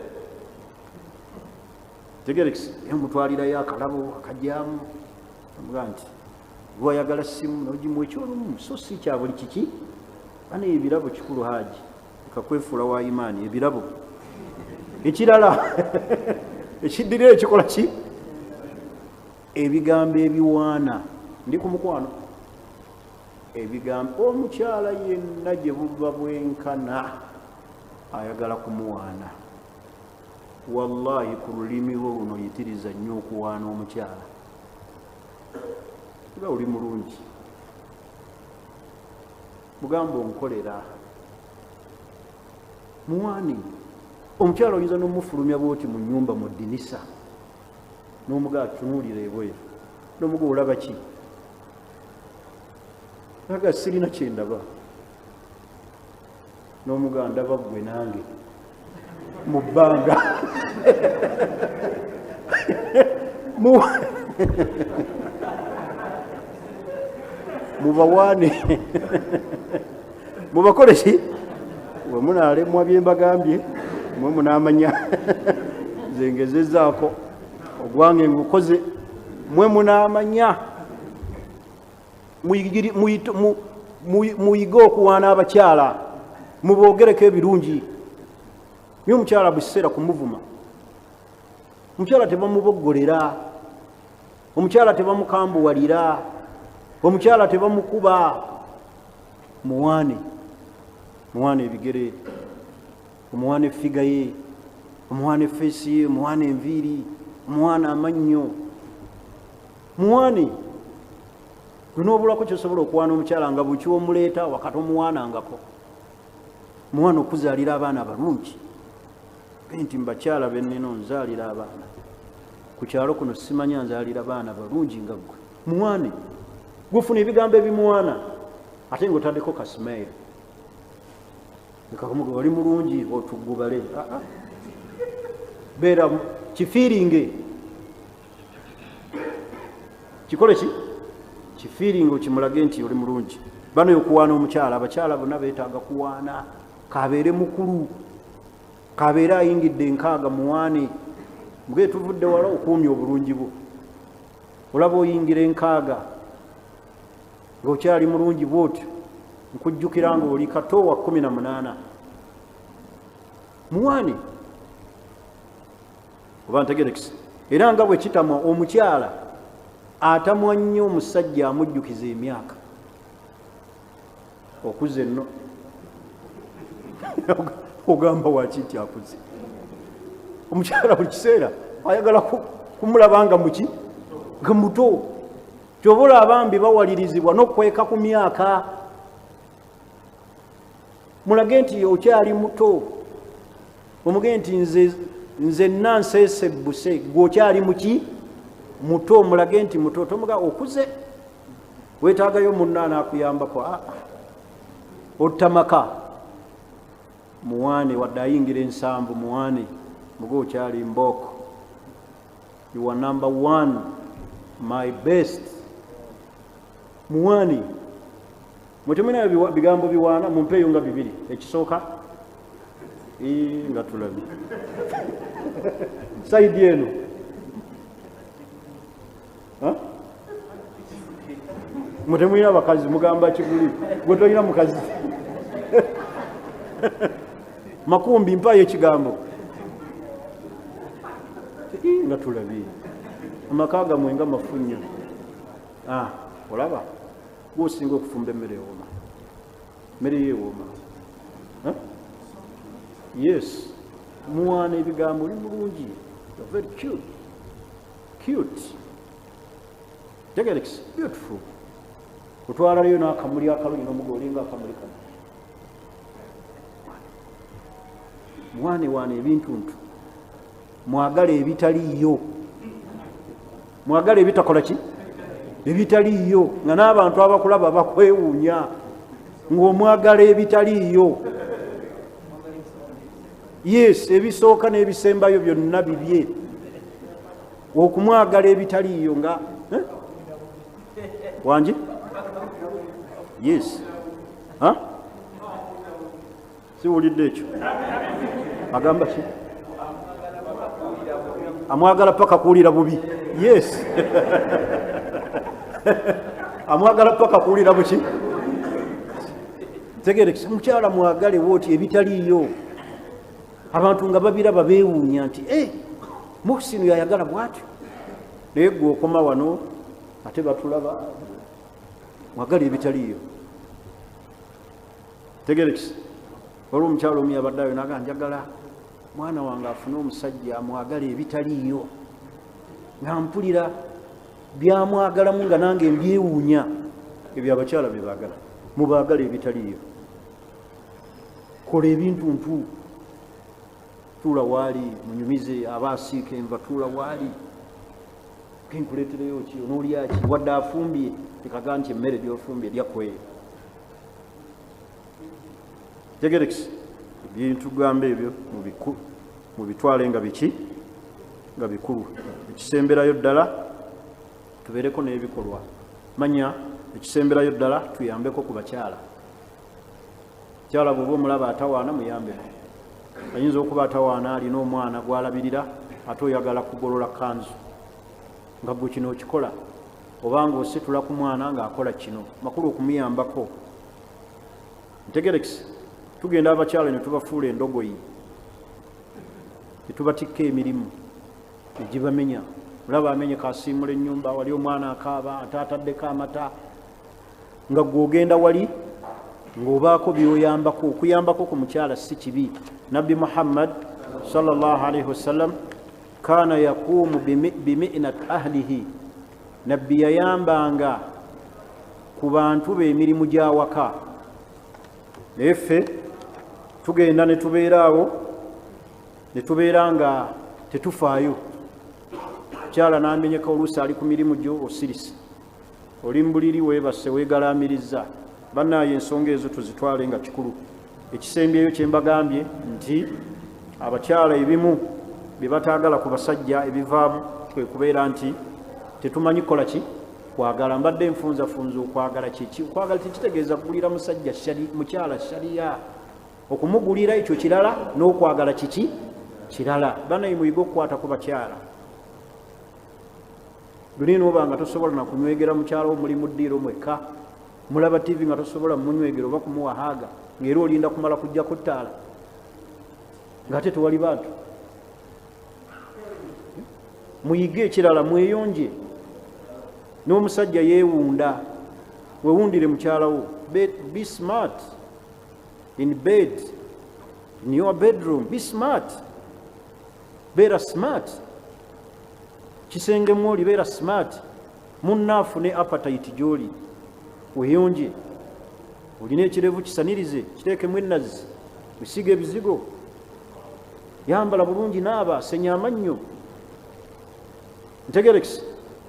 Tegerekisa, mutwalirayo akalabo akajamu, omuga nti lwayagala simu nogimuwa ekyolumu, so si kya buli kiki. Bana, ebirabo kikulu. Haji, ekakwefuula wa imaani. Ebirabo ekirala ekiddirira ekikola ki? Ebigambo ebiwaana. Ndi ku mukwano. Ebigambo, omukyala yenna gye buva bwenkana ayagala kumuwaana. Wallahi, ku lulimi lwo luno yitiriza nnyo okuwaana omukyala nga oli mulungi, mugamba onkolera, muwaani. Omukyala oyinza n'omufulumya bwoti mu nyumba mu ddinisa, n'omuga atunuulira ebweru, n'omuga, "Olaba ki?" Aga, "Sirina kyendaba." N'omuga, "Ndaba ggwe nange mu bbanga." Mubawaane, mubakole ki? We munaalemwa bye mbagambye, mwe munaamanya. Nze ngezezaako ogwange, ngukoze, mwe munaamanya. Muyige okuwaana abakyala, muboogereko ebirungi. Naye omukyala buli kiseera kumuvuma, omukyala tebamuboggolera, omukyala tebamukambuwalira, omukyala tebamukuba. Muwaane, muwaane ebigere, omuwaane effiga ye, omuwaane face ye, omuwaane enviiri, omuwaane amannyo, muwaane. Gwe n'obulako kyosobola okuwaana omukyala nga buki omuleeta wakati omuwaanangako. Muwaana okuzaalira abaana abalungi nti, "Mubakyala bennina onzaalira abaana ku kyalo kuno, simanya nzaalira baana balungi nga ggwe." Muwaane, gufuna ebigambo ebimuwaana, ate nga otaddeko ka smile ekamuga, "Oli mulungi," otugubale. Ah, ah. Beera kifiiringe, kikole ki kifiiringe, okimulage nti oli mulungi. Bano okuwaana omukyala, abakyala bonna beetaaga kuwaana, kabeere mukulu, kabeere ayingidde 60, muwaane. Muge, "Tuvudde wala, okuumya obulungi bwo. Olaba oyingira 60 ng'okyali mulungi bwotyo, nkujjukira ng'oli kato wa 18." Muwaane. Oba ntegerekisa? Era nga bwe kitamwa omukyala, atamwa nnyo omusajja amujjukiza emyaka. "Okuze nno." Ogamba waki nti akuze? Omukyala buli kiseera ayagala kumulaba nga muki, nga muto. Kyobola abambi bawalirizibwa n'okweka ku myaka. Mulage nti okyali muto, omuge nti, "Nze nna nseesebbuse, gwe okyali muki, muto." Mulage nti muto, tomuga okuze. Weetaagayo munno anaakuyambako. Aa, otta maka. Muwaane, wadde ayingira 70, muwaane muga okyali mbooko. You are number one, my best. Muwaane. Mwe temulina bigambo biwaana? Mumpeeyo nga bibiri. Ekisooka nga tulabye side eno. Ha? Mwe temulina bakazi, mugamba kiguli. Gwe tolina mukazi, Makumbi, mpayo ekigambo. Nga tulabye amaka gamwe nga mafu nnyo. Ah, olaba gwosinga okufumba emmere ewooma, emmere yo ewooma. Huh? Yes, muwaana ebigambo. Oli mulungi. You're very cute, cute. Tegerekisi, beautiful. Otwalalayo n'akamuli akalungi nomuga olinga akamuli kano. Muwaane, waana ebintu ntu mwagala ebitaliiyo, mwagala ebitakola ki, ebitaliiyo, nga n'abantu abakulaba bakwewuunya ng'omwagala ebitaliiyo. Yes, ebisooka n'ebisembayo byonna bibye. Okumwagala ebitaliiyo nga, eh? Wangi? Yes. Ha? Siwulidde ekyo. Agamba ki? Amwagala paka kuwulira bubi. Yes, amwagala paka kuwulira buki. Tegerekesa, mukyala mwagale wooti ebitaliiyo. Abantu nga babiraba beewuunya nti e Muhsinu yayagala bwatyo, naye gwe okoma wano ate batulaba. Mwagala ebitaliiyo. Tegerekisa, waliwo omukyalo omu yabadde ayo naga, njagala mwana wange afune omusajja amwagala ebitaliiyo, nga mpulira byamwagalamu nga nange mbyewuunya. Ebyo abakyala bye baagala. Mubaagala ebitaliiyo. Kola ebintu ntu, tuula waali munyumize, aba asiika enva, tuula waali, kenkuleetereyo ki, onoolya ki? Wadde afumbye, tekaga nti emmere gyofumbye lyakweyo. Tegerekisi, ebintu gamba ebyo mubitwale nga biki, nga bikulu. Ekisemberayo ddala, tubeereko n'ebikolwa. Manya, ekisemberayo ddala, tuyambeko ku bakyala. Kyala bw'oba omulaba atawaana, muyambeko. Ayinza okuba atawaana alina omwana gwalabirira, ate oyagala kugolola kanzu nga gwe kino okikola, obanga ositula ku mwana ng'akola kino. Makulu okumuyambako. Ntegerekisi, tugenda abakyala ne tubafuula endogoyi, ne tubatikka emirimu negibamenya. Olaba amenyeka, asiimula ennyumba, wali omwana akaaba, ate ataddeko amata, nga gwe ogenda wali ng'obaako byoyambako. Okuyambako ku mukyala si kibi. Nabbi Muhammad sallallahu alaihi wasallam kana yaqumu biminat ahlihi. Nabbi yayambanga ku bantu be emirimu gy'awaka, naye ffe tugenda ne tubeera awo ne tubeera nga tetufaayo. Mukyala n'amenyeka, oluusi ali ku mirimu gyo, osirise, oli mbuliri, weebase, weegalaamiriza. Bannaayo, ensonga ezo tuzitwale nga kikulu. Ekisembyeyo kyembagambye nti abakyala ebimu bye bataagala ku basajja ebivaamu kwe kubeera nti tetumanyi kukola ki, kwagala. Mbadde nfunzafunza okwagala kiki. Okwagala tekitegeeza kugulira musajja mukyala shariya. Okumugulira ekyo kirala, n'okwagala kiki kirala. Banaye, muyige okukwata ku bakyala. Luli noba nga tosobola nakunywegera mukyala wo, muli mu ddiiro mwekka mulaba TV, nga tosobola munywegera oba kumuwa hug, ngaera olinda kumala kujjako ttaala ngaate tewali bantu. Muyige ekirala, mweyonje. N'omusajja yeewunda, wewundire mukyalawo. Be smart in bed, in your bedroom, be smart. Beera smart kisenge mwoli, beera smart. Munnaafu ne appetite gyoli, weyonje. Olina ekirevu, kisanirize, kiteekemu ennazi, wesiga ebizigo, yambala bulungi, naaba, senya amannyo. Ntegerekisi,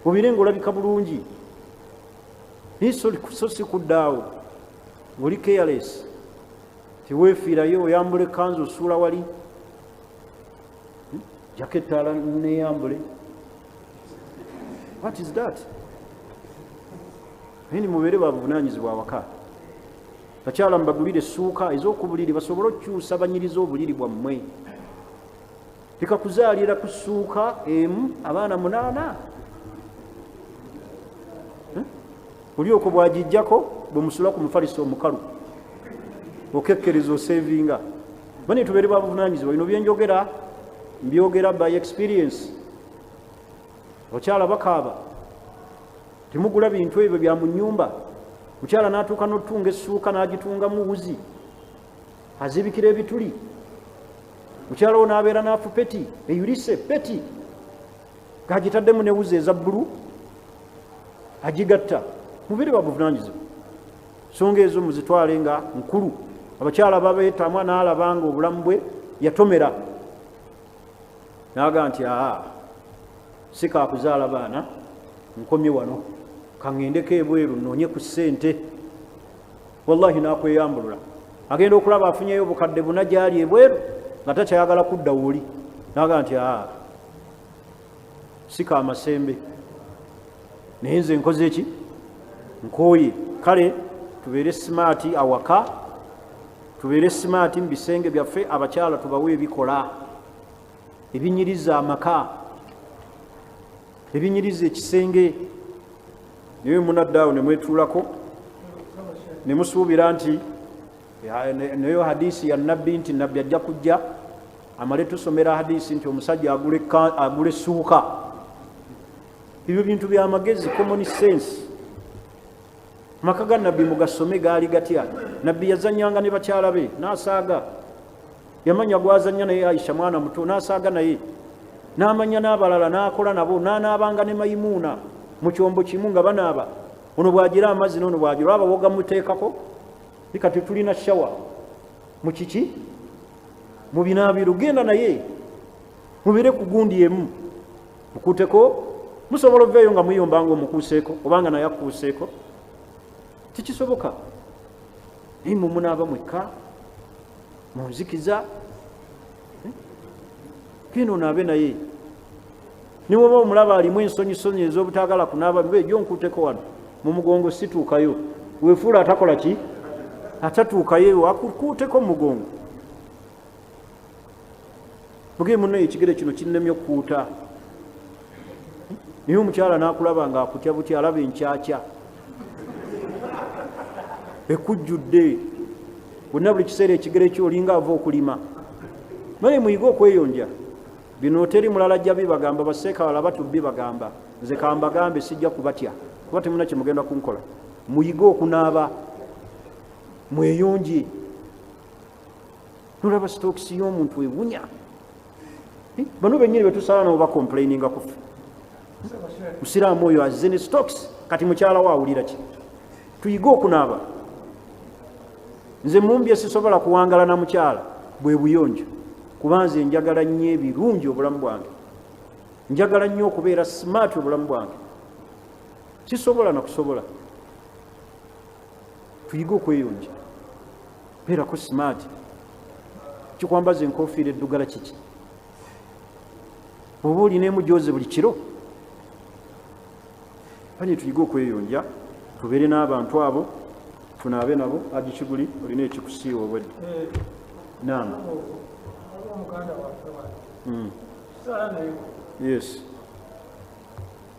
obire nga olabika bulungi. Naye so si kuddaawo ng'oli careless, tiweefiirayo, oyambula ekkanzu osuula wali, Jako ettaala neyambule. What is that? Naye nimubeere babuvunanyizibwa awaka. Bakyala mubagulire essuuka ez'okubuliri basobole okukyusa banyiriza obuliri bwammwe. Leka kuzaalira ku ssuuka emu abaana 8. Oli okwo bwagijjako bwe musula ku mufaliso omukalu okekkereza osevinga. Bane tubeere babuvunanyizibwa. Bino byenjogera mbyogera by experience. Abakyala bakaaba, temugula bintu ebyo bya mu nyumba. Mukyala n'atuuka n'otutunga essuuka n'agitungamu wuzi azibikira ebituli. Mukyala wo n'abeera n'afu peti eyulise peti ng'agitaddemu ne wuzi eza bbulu agigatta. Mubeere babuvunanyizibwa, songa ezo muzitwale nga nkulu. Abakyala babeetamwa n'alaba nga obulamu bwe yatomera n'aga nti aa, si kakuzaala baana, nkomye wano, kaŋŋendeko ebweru nnoonye ku ssente. Wallahi n'akweyambulula, agenda okulaba afunyeyo obukadde buna gyali ebweru nga takyayagala kudda woli, n'aga nti aa, si kamasembe, naye nze nkoze eki, nkooye. Kale tubeere smart awaka, tubeere smart mu bisenge byaffe. Abakyala tubawe ebikola ebinyiriza amaka, ebinyiriza ekisenge. Naye munaddaawo ne mwetuulako ne musuubira nti nayo hadisi ya nabbi nti nabbi ajja kujja amale tusomera hadisi nti omusajja agula essuuka. Ebyo bintu byamagezi, common sense. Maka ga nabbi mugasome gaali gatya? Nabbi yazanyanga ne bakyala be n'asaaga. Yamanya gwazanya naye Aisha mwana muto, n'asaaga naye, n'amanya n'abalala n'akola nabo, n'anaabanga ne Mayimuuna mu kyombo kimu nga banaaba, ono bw'agira amazzi n'ono bw'agira olaba wogamuteekako. Kati tulina shower mu kiki, mu binaabiro. Genda naye mubeere ku gundi emu, mukuuteko. Musobola oveeyo nga muyomba nga omukuuseeko obanga naye akuuseeko, tikisoboka. Naye mwe munaaba mwekka munzikiza. Genda onaabe naye. Niwoba omulaba alimu ensonyisonyi ez'obutaagala kunaaba, mbe ejo nkuuteko wano mu mugongo, situukayo. Weefuula atakola ki, atatuukayo, akukuuteko mu mugongo. Muge muno ekigere kino kinnemye okukuuta. Naye omukyala n'akulaba ng'akutya butya, alaba enkyakya ekujjudde bonna buli kiseera ekigere kyo olinga ava okulima. Male muyige okweyonja. Bino teri mulala ajja bibagamba, baseeka balala batubbi bagamba. Nze kambagambe, sijja kubatya kuba temuna kyemugenda kunkola. Muyige okunaaba, mweyonje. Nolaba sitookisi y'omuntu ewunya. Bano bennyini betusala nabo bacomplaininga kuffe. Musiraamu oyo azze ne stocks, kati mukyala we awulira ki? Tuyige okunaaba. Nze mumbye sisobola kuwangala na mukyala bwe buyonjo, kuba nze njagala nnyo ebirungi obulamu bwange, njagala nnyo okubeera smart obulamu bwange, sisobola nakusobola. Tuyige okweyonja, beerako smart. Kikwambaza enkofiira eddugala kiki? Oba olina emujooze buli kiro. Bane tuyige okweyonja, tubeere n'abantu abo tunaabe nabo. Agikiguli olina ekikusiiwa obwedde. Naam. Muganda waffe wano tusala naye. Yes.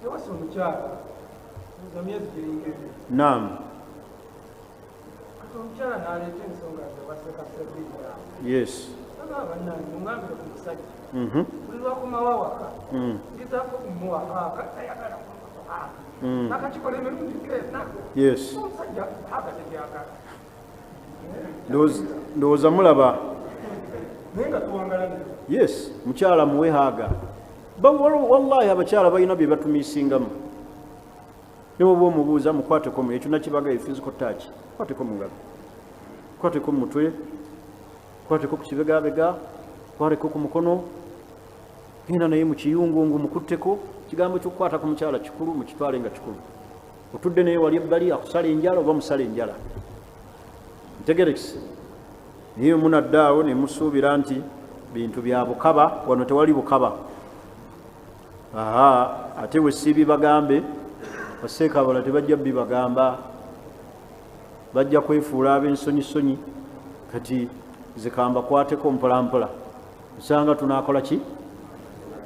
Yawasa omukyala za myezi giringa 2. Kati omukyala n'aleeta ensonga ze wasekasebiira. Agamba, bannange, muŋambire ku musajja. Buli lwakomawo awaka ngezaako okumuwa hug, tayagala kumuwa hug. Nakakikola emirundi gena. Omusajja hug tegyagala. Ndowooza mulaba. Naye nga tuwangala naye. Yes, mukyala muwe hug. Wallahi abakyala balina bye batumisingamu. Ne bwoba omubuuza, mukwateko mu ekyo nakibaga, physical touch. Kwateko mu ngalo, kwateko mu mutwe, kwateko ku kibegabega, kwateko ku mukono, genda naye mu kiyungu ngu mukutteko. Kigambo ky'okukwata ku mukyala kikulu, mukitwale nga kikulu. Otudde naye wali ebbali akusala enjala oba musala enjala. Ntegerekise. Naye munadde awo ne musuubira nti bintu bya bukaba, wano tewali bukaba. Aha, ate we sibibagambe, baseeka abalala tebajja bibagamba, bajja kwefuula ab'ensonyisonyi. Kati zikambakwateko mpolampola, osanga tunaakola ki?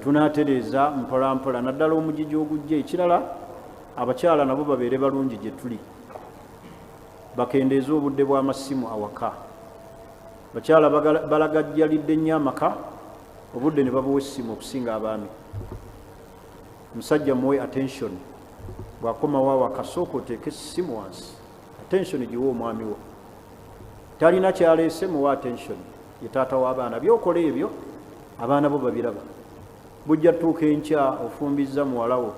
Tunaatereeza mpolampola, naddala omugigi ogujja. Ekirala, abakyala nabo babeere balungi gye tuli, bakendeeze obudde bw'amasimu awaka. Bakyala balagajjalidde nnyo amaka, obudde ne babuwa essimu okusinga abaami. Musajja muwe attention, bw'akomawo awaka sooka oteeke essimu wansi, attention giwe omwami wo. Talina kyaleese, muwe attention, ye taata w'abaana. Byokola ebyo abaana bo babiraba. Bujja tuuka enkya ofumbizza muwala wo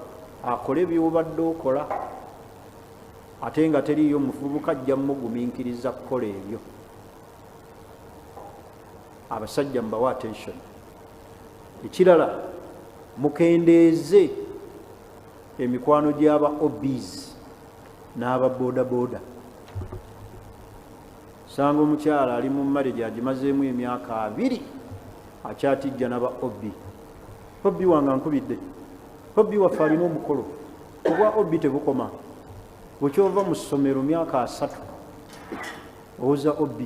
akole by'obadde okola, ate nga teriiyo muvubuka ajja mugumiikiriza kukola ebyo. Abasajja mubawe attention. Ekirala, mukendeeze emikwano gy'aba OBs n'aba boda boda. Sanga omukyala ali mu marriage agimazeemu emyaka 20, akyatijja naba OB. OB wange ankubidde, OB waffe alina omukolo. Obwa OB tebukoma. Bwekyova mu ssomero myaka 30 owoza OB.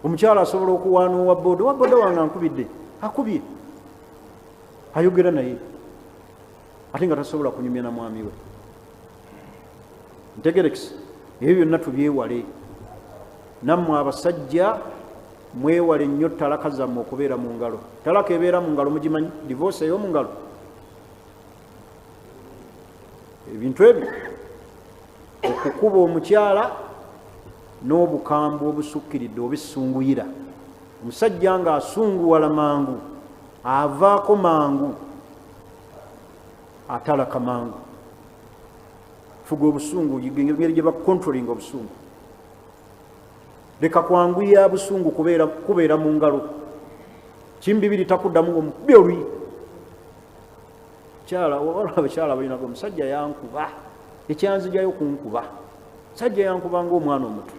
Omukyala asobola okuwaana owa boda, owa boda wange ankubidde, akubye, ayogera naye, ate nga tasobola kunyumya na mwami we. Ntegerekise, ebyo byonna tubyewale. Nammwe abasajja mwewale nnyo talaka zammwe okubeera mu ngalo. Talaka ebeera mu ngalo mugimanyi? Divorce ey'omu ngalo, ebintu ebyo, okukuba omukyala n'obukambwe obusukkiridde oba essunguyira. Omusajja ng'asunguwala mangu, avaako mangu, atalaka mangu. Fuga obusungu, engeri gye bacontrollinga obusungu. Leka kwanguya busungu kubeera mu ngalo. Kimbibiri takuddamu, ngaomukubi oluyi. Kyala abakyala balinaga, omusajja yankuba, ekyanzijayo kunkuba, sajja yankuba ngaomwana omuto.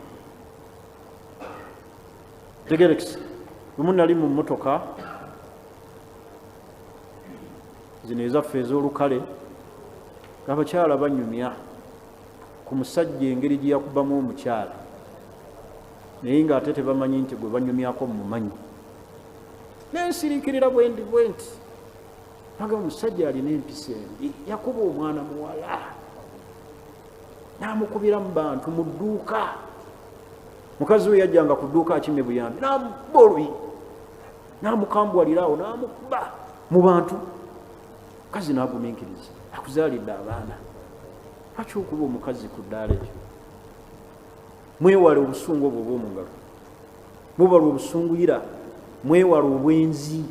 Tegerekisi, lumu nali mu mmotoka zino ezaffe ez'olukale, abakyala banyumya ku musajja engeri gye yakubamu omukyala, naye ng'ate tebamanyi nti gwe banyumyako mumanyi. Nensiriikirira bwendi bwe nti aga, omusajja alina empisa embi, yakuba omwana muwala n'amukubira mu bantu mu dduuka. Mukazi we yajjanga ku dduuka akime buyambi, n'amukuba oluyi, n'amukambwalira awo, n'amukuba mu bantu. Mukazi n'agumiikiriza, akuzaalidde abaana, lwaki okuba omukazi ku ddaala eryo? Mwewale obusungu obwo obw'omu ngalo, mubala obusunguyira. Mwewale obwenzi,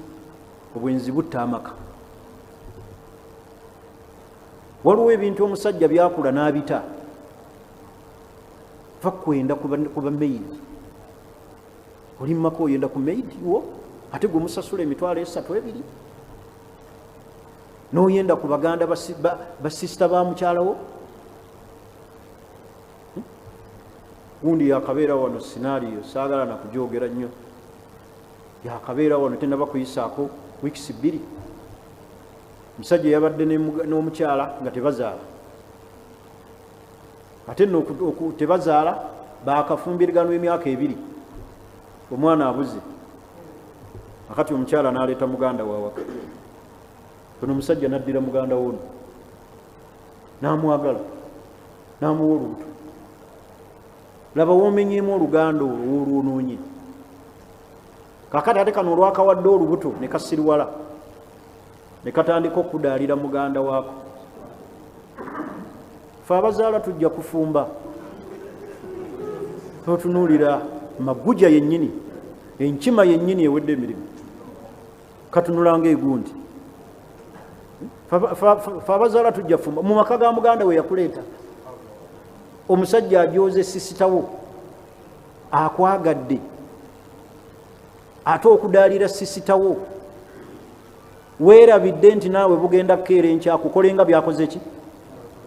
obwenzi butta amaka. Waliwo ebintu omusajja byakula n'abita va kwenda ku bamaid. Oli mumaka oyenda ku maid wo, ate gwe musasula 30,000 2 n'oyenda ku baganda basisita ba mukyalawo. Gundi yakabeera wano, scenario saagala nakujogera nnyo, yakabeera wano tenaba kuyisaako weeks 2. Omusajja yabadde n'omukyala nga tebazaala, ate nno tebazaala, bakafumbiriganwa emyaka 2, omwana abuze. Akati omukyala n'aleeta muganda wawaka ono, omusajja n'addira muganda wono n'amwagala n'amuwa olubuto. Laba womenyeemu oluganda olwo wolwonoonye. Kakati ate kano olwakawadde olubuto ne kasiriwala ne katandika okudaalira muganda waako. Fe abazaala tujja kufumba, totunuulira maguja yennyini, enkima yennyini ewedde emirimu, katunulanga egundi. Fe abazaala tujja fumba mu maka ga muganda we yakuleeta. Omusajja ajoze sisitawo akwagadde, ate okudaalira sisitawo, weerabidde nti naawe bugenda kukeera enkya kukolenga byakoze ki.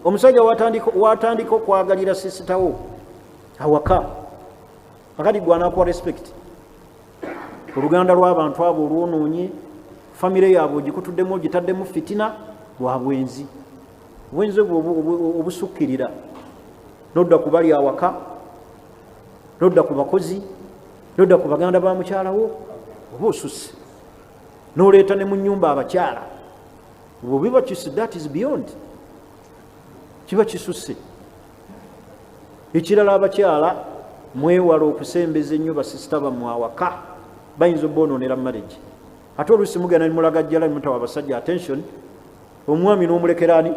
Omusajja watandika okwagalira sisitawo awaka, akati gwe anakuwa respect. Oluganda lw'abantu abo olwonoonye, famire yaabwe ogikutuddemu, ogitaddemu fitina lwa bwenzi. Obwenzi obwo obusukkirira, nodda ku bali awaka, nodda ku bakozi, nodda ku baganda ba mukyalawo, oba osusse noleeta ne mu nyumba abakyala. Obwo biba kisi, that is beyond, kiba kisusse. Ekirala, abakyala mwewala okusembeza ennyo basisita bammwe awaka, bayinza obbonoonera marriage. Ate oluusi mugenda nimulagajjala, nimutawa abasajja attention, omwami n'omulekera ani?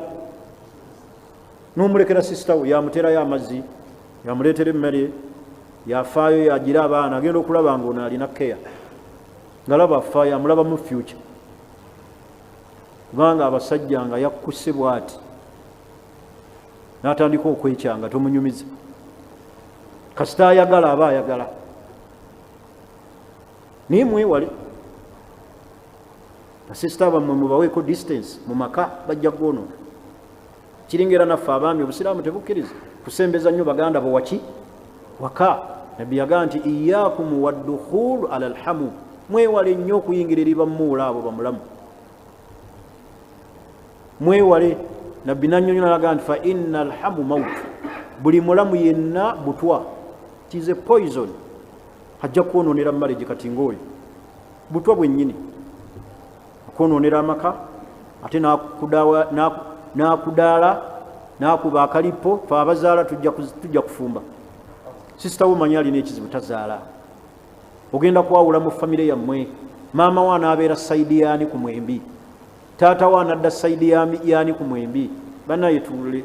N'omulekera sisita we, yamuterayo amazzi, yamuleetera emmere, yafaayo, yagira abaana. Agenda okulaba nga ono alina care, ngalaba afaayo, amulabamu future. Kubanga abasajja nga yakkuse bwati n'atandika okwekyanga, tomunyumiza. Kasita ayagala aba ayagala. Naye mwewale basisita bammwe, mubaweeko distance mu maka, bajja kwonoona. Kiringa era naffe abaami, obusiraamu tebukkiriza kusembeza nnyo baganda bo waki waka. Nabbi yagamba nti iyakum waddukhulu ala alhamu, mwewale nnyo okuyingira eri bamuula abo bamulamu, mwewale. Nabbi nanyonyola naga nti fa inna alhamu maut, buli mulamu yenna butwa, is a poison, ajja kwononera marriage. Kati ngaoyo butwa bwennyini, akwononera amaka, ate n'akudaala, n'akuba akalipo. Fe abazaala tujja kufumba. Sisita wo manyi alina ekizibu, tazaala, ogenda kwawula mu famire yammwe. Maama we anaabeera side yaani ku mwembi? Taata we anadda side yaani ku mwembi? Banaye tuwule,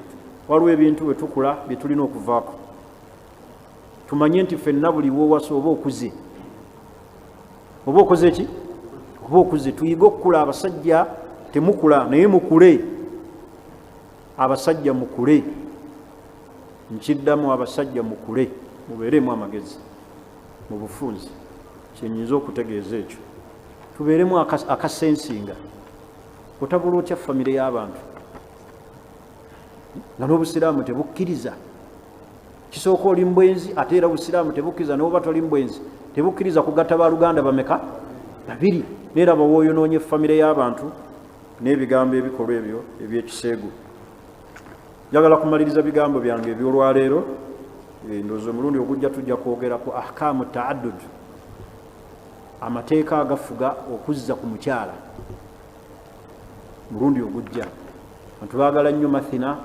waliwo ebintu bwe tukula bye tulina okuvaako. Tumanye nti ffenna buli wowasa oba okuze, oba okoze ki, oba okuze. Tuyige okukula. Abasajja temukula, naye mukule. Abasajja mukule, nkiddamu, abasajja mukule, mubeeremu amagezi mu bufunzi. Kyenyinza okutegeeza ekyo, tubeeremu akasensinga. Otabula otya famire y'abantu nga n'obusiraamu tebukkiriza? Kisooka oli mbwenzi, ate era obusiraamu tebukkiriza, noba toli mbwenzi tebukkiriza kugatta baluganda bameka? Babiri. Neera bawooyonoonye famire y'abantu n'ebigambo, ebikolwa ebyo ebyekiseegu. Njagala kumaliriza bigambo byange ebyolwaleero. Ndowooza omulundi ogujja tujja kwogera ku ahkaamu taaddud, amateeka agafuga okuzza ku mukyala. Mulundi ogujja. Bantu baagala nnyo mathina,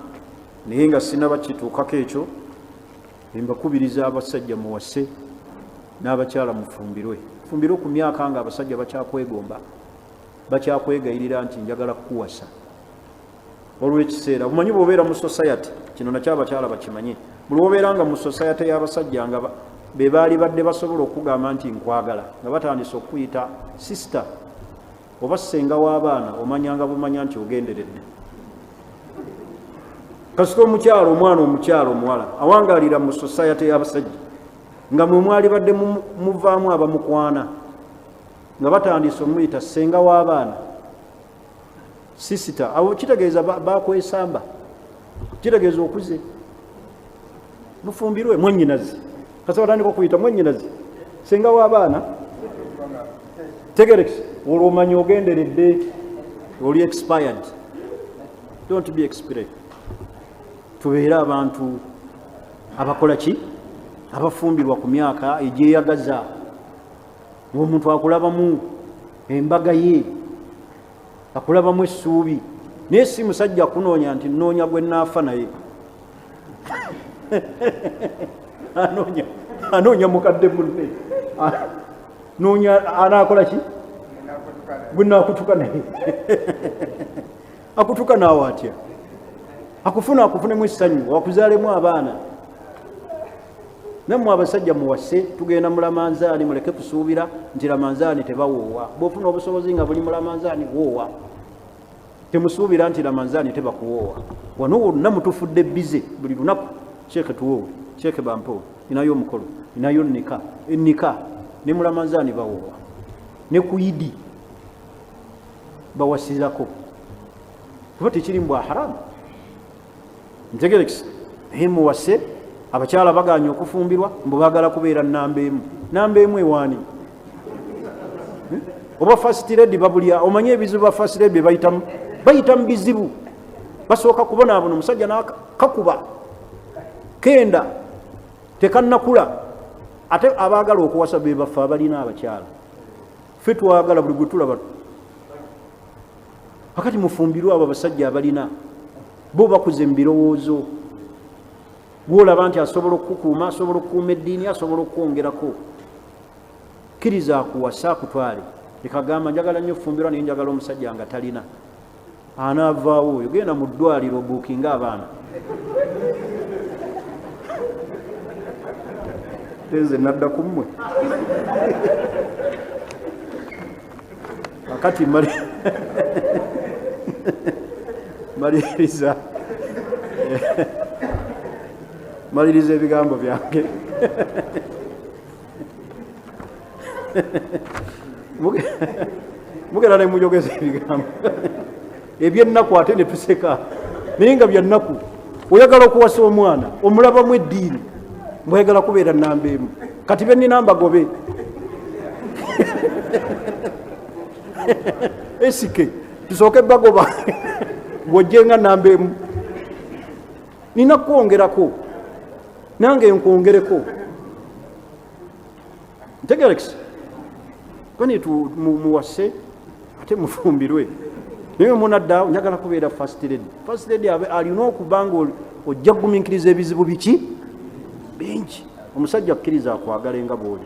naye nga sinaba kituukako ekyo, mbakubiriza abasajja muwase n'abakyala mufumbirwe. Fumbirwe ku myaka nga abasajja bakyakwegomba, bakyakwegayirira nti njagala kukuwasa. Waliwo ekiseera obumanyi bwobeera mu society, kino nakyo abakyala bakimanye, buli wobeera nga mu society y'abasajja nga be baali badde basobola okugamba nti nkwagala, nga batandise okuyita sister oba ssenga w'abaana, omanyanga bumanya nti ogenderedde. Kasita omukyalo, omwana omukyalo omuwala awangalira mu society y'abasajja nga mwe mwali badde muvaamu abamukwana, nga batandise omuyita ssenga w'abaana, sister, abo kitegeeza bakwesamba, kitegeeza okuze. Mufumbirwe. Mwenyinazi, kasita batandika okuyita mwenyinazi, senga w'abaana, tegerekisi, olwo omanya ogenderedde, oli expired. Don't be expired. Tubeere abantu abakola ki? Abafumbirwa ku myaka egyeyagaza, ngaomuntu akulabamu embaga ye, akulabamu essuubi, naye si musajja kunoonya nti nnoonya gwe naafa naye. Anoonya mukadde munne, noonya anaakola ki, gwe naakutuka naye. Akutuka naawe atya? Akufuna, akufunemu essanyu, akuzaalemu abaana. Nammwe abasajja muwase, tugenda mu Lamanzaani, muleke kusuubira nti Lamanzaani tebawoowa. Bw'ofuna obusobozi nga buli mu Lamanzaani, woowa. Temusuubira nti Lamanzaani tebakuwoowa. Wano wonna mutufudde busy buli lunaku, sheeke tuwoowe, sheeke bampewo, inayo omukolo, inayo nika enika. Ne mu Lamanzaani bawoowa, ne ku Idi bawasizako, kuba tekiri mbwa haramu. Ntegerekisa, naye muwase. Abakyala baganye okufumbirwa, mbu baagala kubeera namba emu. Namba emu ewaani? Oba first lady babulya? Omanye ebizibu ba first lady bye bayitamu? Bayita mu bizibu. Basooka kubonaabona, omusajja nakakuba kenda tekannakula. Ate abaagala okuwasa be baffe abalina abakyala. Ffe twagala buli gwe tulaba. Akati mufumbirwe abo abasajja abalina, bo bakuze mu birowoozo. Gwolaba nti asobola okukukuuma, asobola okukuuma eddiini, asobola okukwongerako, kkiriza akuwasa akutwale. Ekagamba, njagala nnyo okufumbirwa, naye njagala omusajja nga talina. Anaavaawo oyo, genda mu ddwaliro obuukinga abaana. Nze nadda ku mmwe. Akati maliriza ebigambo byange. Mugenda ne mujogeza ebigambo ebyennaku, ate ne tuseka, naye nga byannaku. Oyagala okuwasa omwana omulabamu eddiini, mbwayagala kubeera namba emu. Kati benina mbagobe esike, tusooke bagoba gwojje nga namba emu. Nina kukwongerako, nange nkwongereko. Ntegerekisa, kani muwase ate mufumbirwe, naye munadda njagala kubeera first lady. First lady alina okuba nga ojja kugumiikiriza ebizibu biki bingi. Omusajja akkiriza akwagale nga bwoli.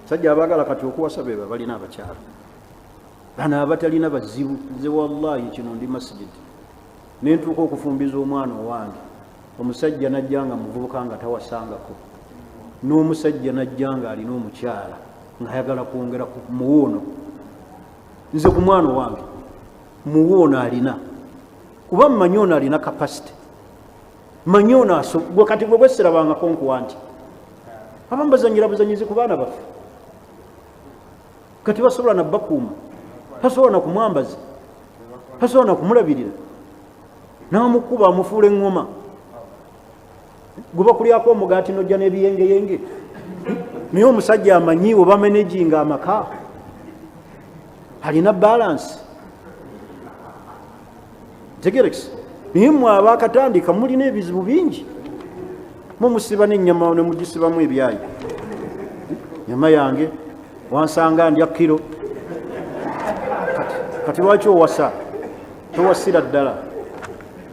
Musajja abaagala kati okuwasa beba balina abakyala. Bano abatalina bazibu. Nze wallahi kino, ndi masijidi nentuuka okufumbiza omwana owange, omusajja najja nga muvubuka nga tawasangako, n'omusajja najja nga alina omukyala ng'ayagala kwongera muwoono. Nze ku mwana owange muwoono alina, kuba mmanyi ono alina capacity, manyi ono. Gwe kati gwe bwesirabangako nkuwa nti abamu bazanyira buzanyizi ku baana baffe. Kati basobola nabakuuma, tasobola nakumwambaza, tasobola nakumulabirira, namukuba, amufuula eŋŋoma. Gwe bakulyako omugaati nojja n'ebiyengeyenge. Naye omusajja amanyi oba managinga amaka, alina balance. Tegerekisa, naye mwe abakatandika mulina ebizibu bingi. Mumusiba n'ennyama nemugisibamu ebyayi. Nyama yange wansanga ndya kiro. Kati lwaki owasa? Towasira ddala,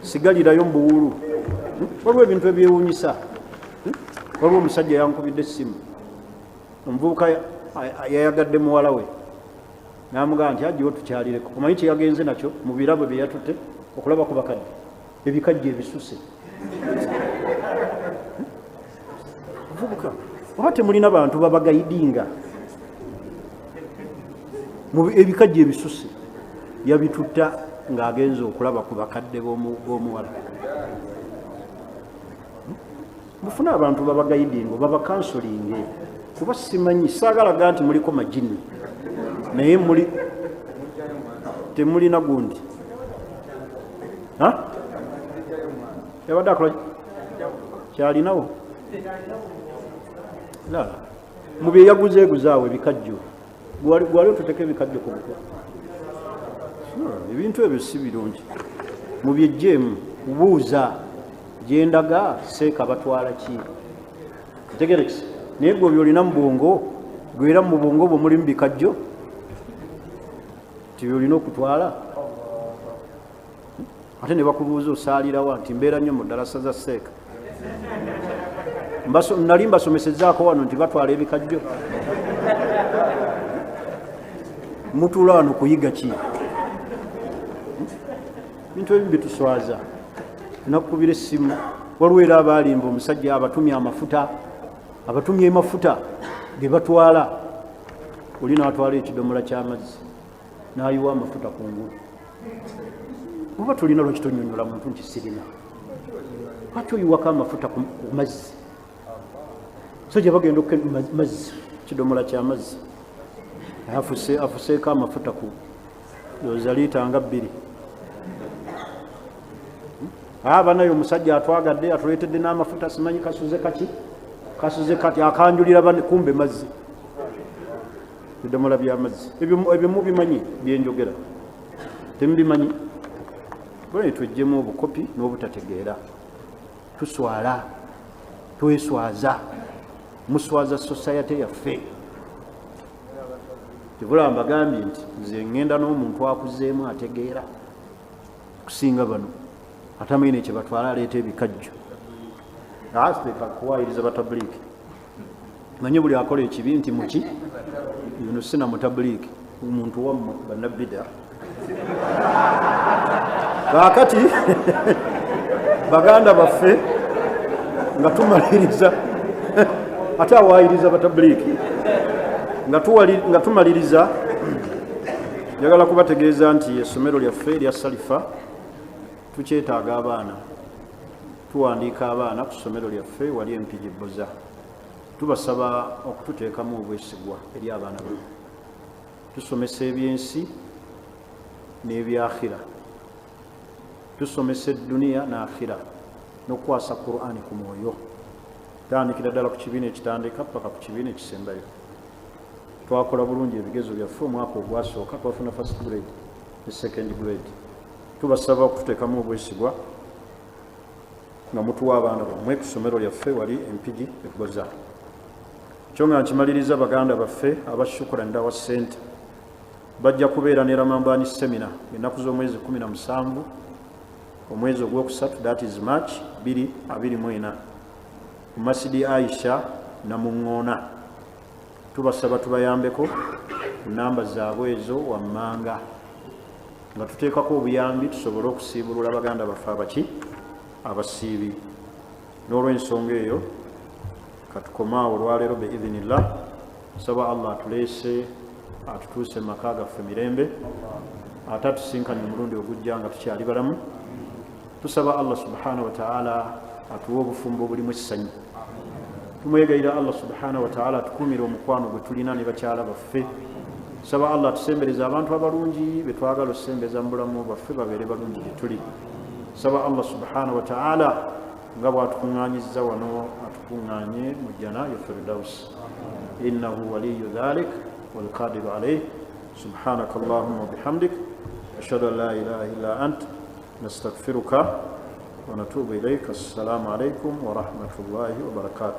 sigalirayo mu buwulu. Waliwo ebintu ebyewunyisa. Waliwo omusajja yankubidde essimu, omuvubuka yayagadde muwala we, namugamba nti ajja otukyalireko. Omanyi kyeyagenze nakyo mu birabo bye yatutte okulaba ku bakadde? Ebikajjo ebisuse. Omuvubuka, oba temulina bantu babagaidinga? Ebikajjo ebisuse yabitutta ng'agenze okulaba ku bakadde b'omuwala. Mufune abantu babagaidinga, babakansolinge, kuba simanyi, saagalaga nti muliko majini, naye muli temulina gundi. Yabadde akola kyalinawo mu bye yaguzeeguzaawo ebikajjo. Gwali otuteka ebikajjo ku buko. Ebintu ebyo si birungi, mubyejjeemu. Kubuuza gyendaga seeka batwala ki? Ntegerekisa, naye gwe byolina mu bwongo, gwera mu bwongo bwe mulimu bikajjo ti byolina okutwala. Ate ne bakubuuza osaalirawa, nti mbeera nnyo mu ddalasa za seeka. Nali mbasomesezaako wano nti batwala ebikajjo. Mutuula wano kuyiga ki? Bintu ebimu bituswaza. Nakukubira essimu, waliwo era abaalimba omusajja abatumya amafuta, abatumya emafuta ge batwala. Oli n'atwala ekidomola ky'amazzi n'ayiwa amafuta ku ngulu. Oba tolina, lwaki tonyonyola muntu nti sirina? Lwaki oyiwako amafuta ku mazzi? Sajja bagenda mazzi, kidomola kyamazzi, afuseeko amafuta ku ndowooza liita nga 2. Banaye omusajja atwagadde, atuleetedde n'amafuta, simanyi kasuze kaki, kasuze kati akanjulira bane, kumbe mazzi, ebidomola by'amazzi. Ebyo mubimanyi byenjogera, temubimanyi? Bwe tweggyemu obukopi n'obutategeera, tuswala, tweswaza, muswaza society yaffe. Kivula mbagambye nti nze ŋŋenda n'omuntu akuzeemu ategeera kusinga bano atamanyi kye batwala, aleeta ebikajjo asiteeka kuwaayiriza batabuliiki. Manye buli akola ekibi nti muki bino sina mutabuliiki, omuntu wammwe bannabida. Kaakati baganda baffe, nga tumaliriza, ate awaayiriza batabuliiki, nga tumaliriza, njagala kubategeeza nti essomero lyaffe erya Salifa tukyetaaga abaana. Tuwandiika abaana ku ssomero lyaffe wali Empigi Bboza. Tubasaba okututeekamu obwesigwa eri abaana bano. Tusomesa ebyensi n'ebyakhira, tusomesa edduniya n'akhira n'okukwasa Qur'ani ku mwoyo. Tandikira ddala ku kibiina ekitandika paka ku kibiina ekisembayo. Twakola bulungi ebigezo byaffe omwaka ogwasooka, twafuna first grade ne second grade. Tubasaba okututeekamu obwesigwa nga mutuwa abaana bammwe ku ssomero lyaffe wali Empigi Eggoza. Kyo nga nkimaliriza, baganda baffe aba Shukran Dawa Center bajja kubeera ne Ramadan seminar ennaku z'omwezi 17 omwezi ogwokusatu, that is March 2024, ku Masidi Aisha Namuŋŋoona. Tubasaba tubayambeko ku namba zaabwe ezo wammanga nga tuteekako obuyambi, tusobole okusiibulula baganda baffe abaki abasiibi. N'olwensonga eyo, katukomaawo olwaleero biidhinillah. Saba Allah atuleese, atutuuse mu maka gaffe mirembe, ate atusinkanye omulundi ogujja nga tukyali balamu. Tusaba Allah subhanahu wataala atuwe obufumbo obulimu essanyu. Tumwegayira Allah subhanahu wataala atukuumire omukwano gwe tulina ne bakyala baffe. Saba Allah atusembereza abantu abalungi betwagala osembeza mu bulamu bwaffe, babeere balungi gye tuli. Saba Allah subhanahu wataala nga bwatukuŋŋanyiza wano, atukuŋŋanye mu jjana ye Firdaus, innahu waliyu dhalik walqadiru alaih. Subhanaka allahuma wabihamdik, ashhadu an la ilaha illa ant, nastagfiruka wa natubu ilaik. Assalamu alaikum warahmatullahi wabarakatuh.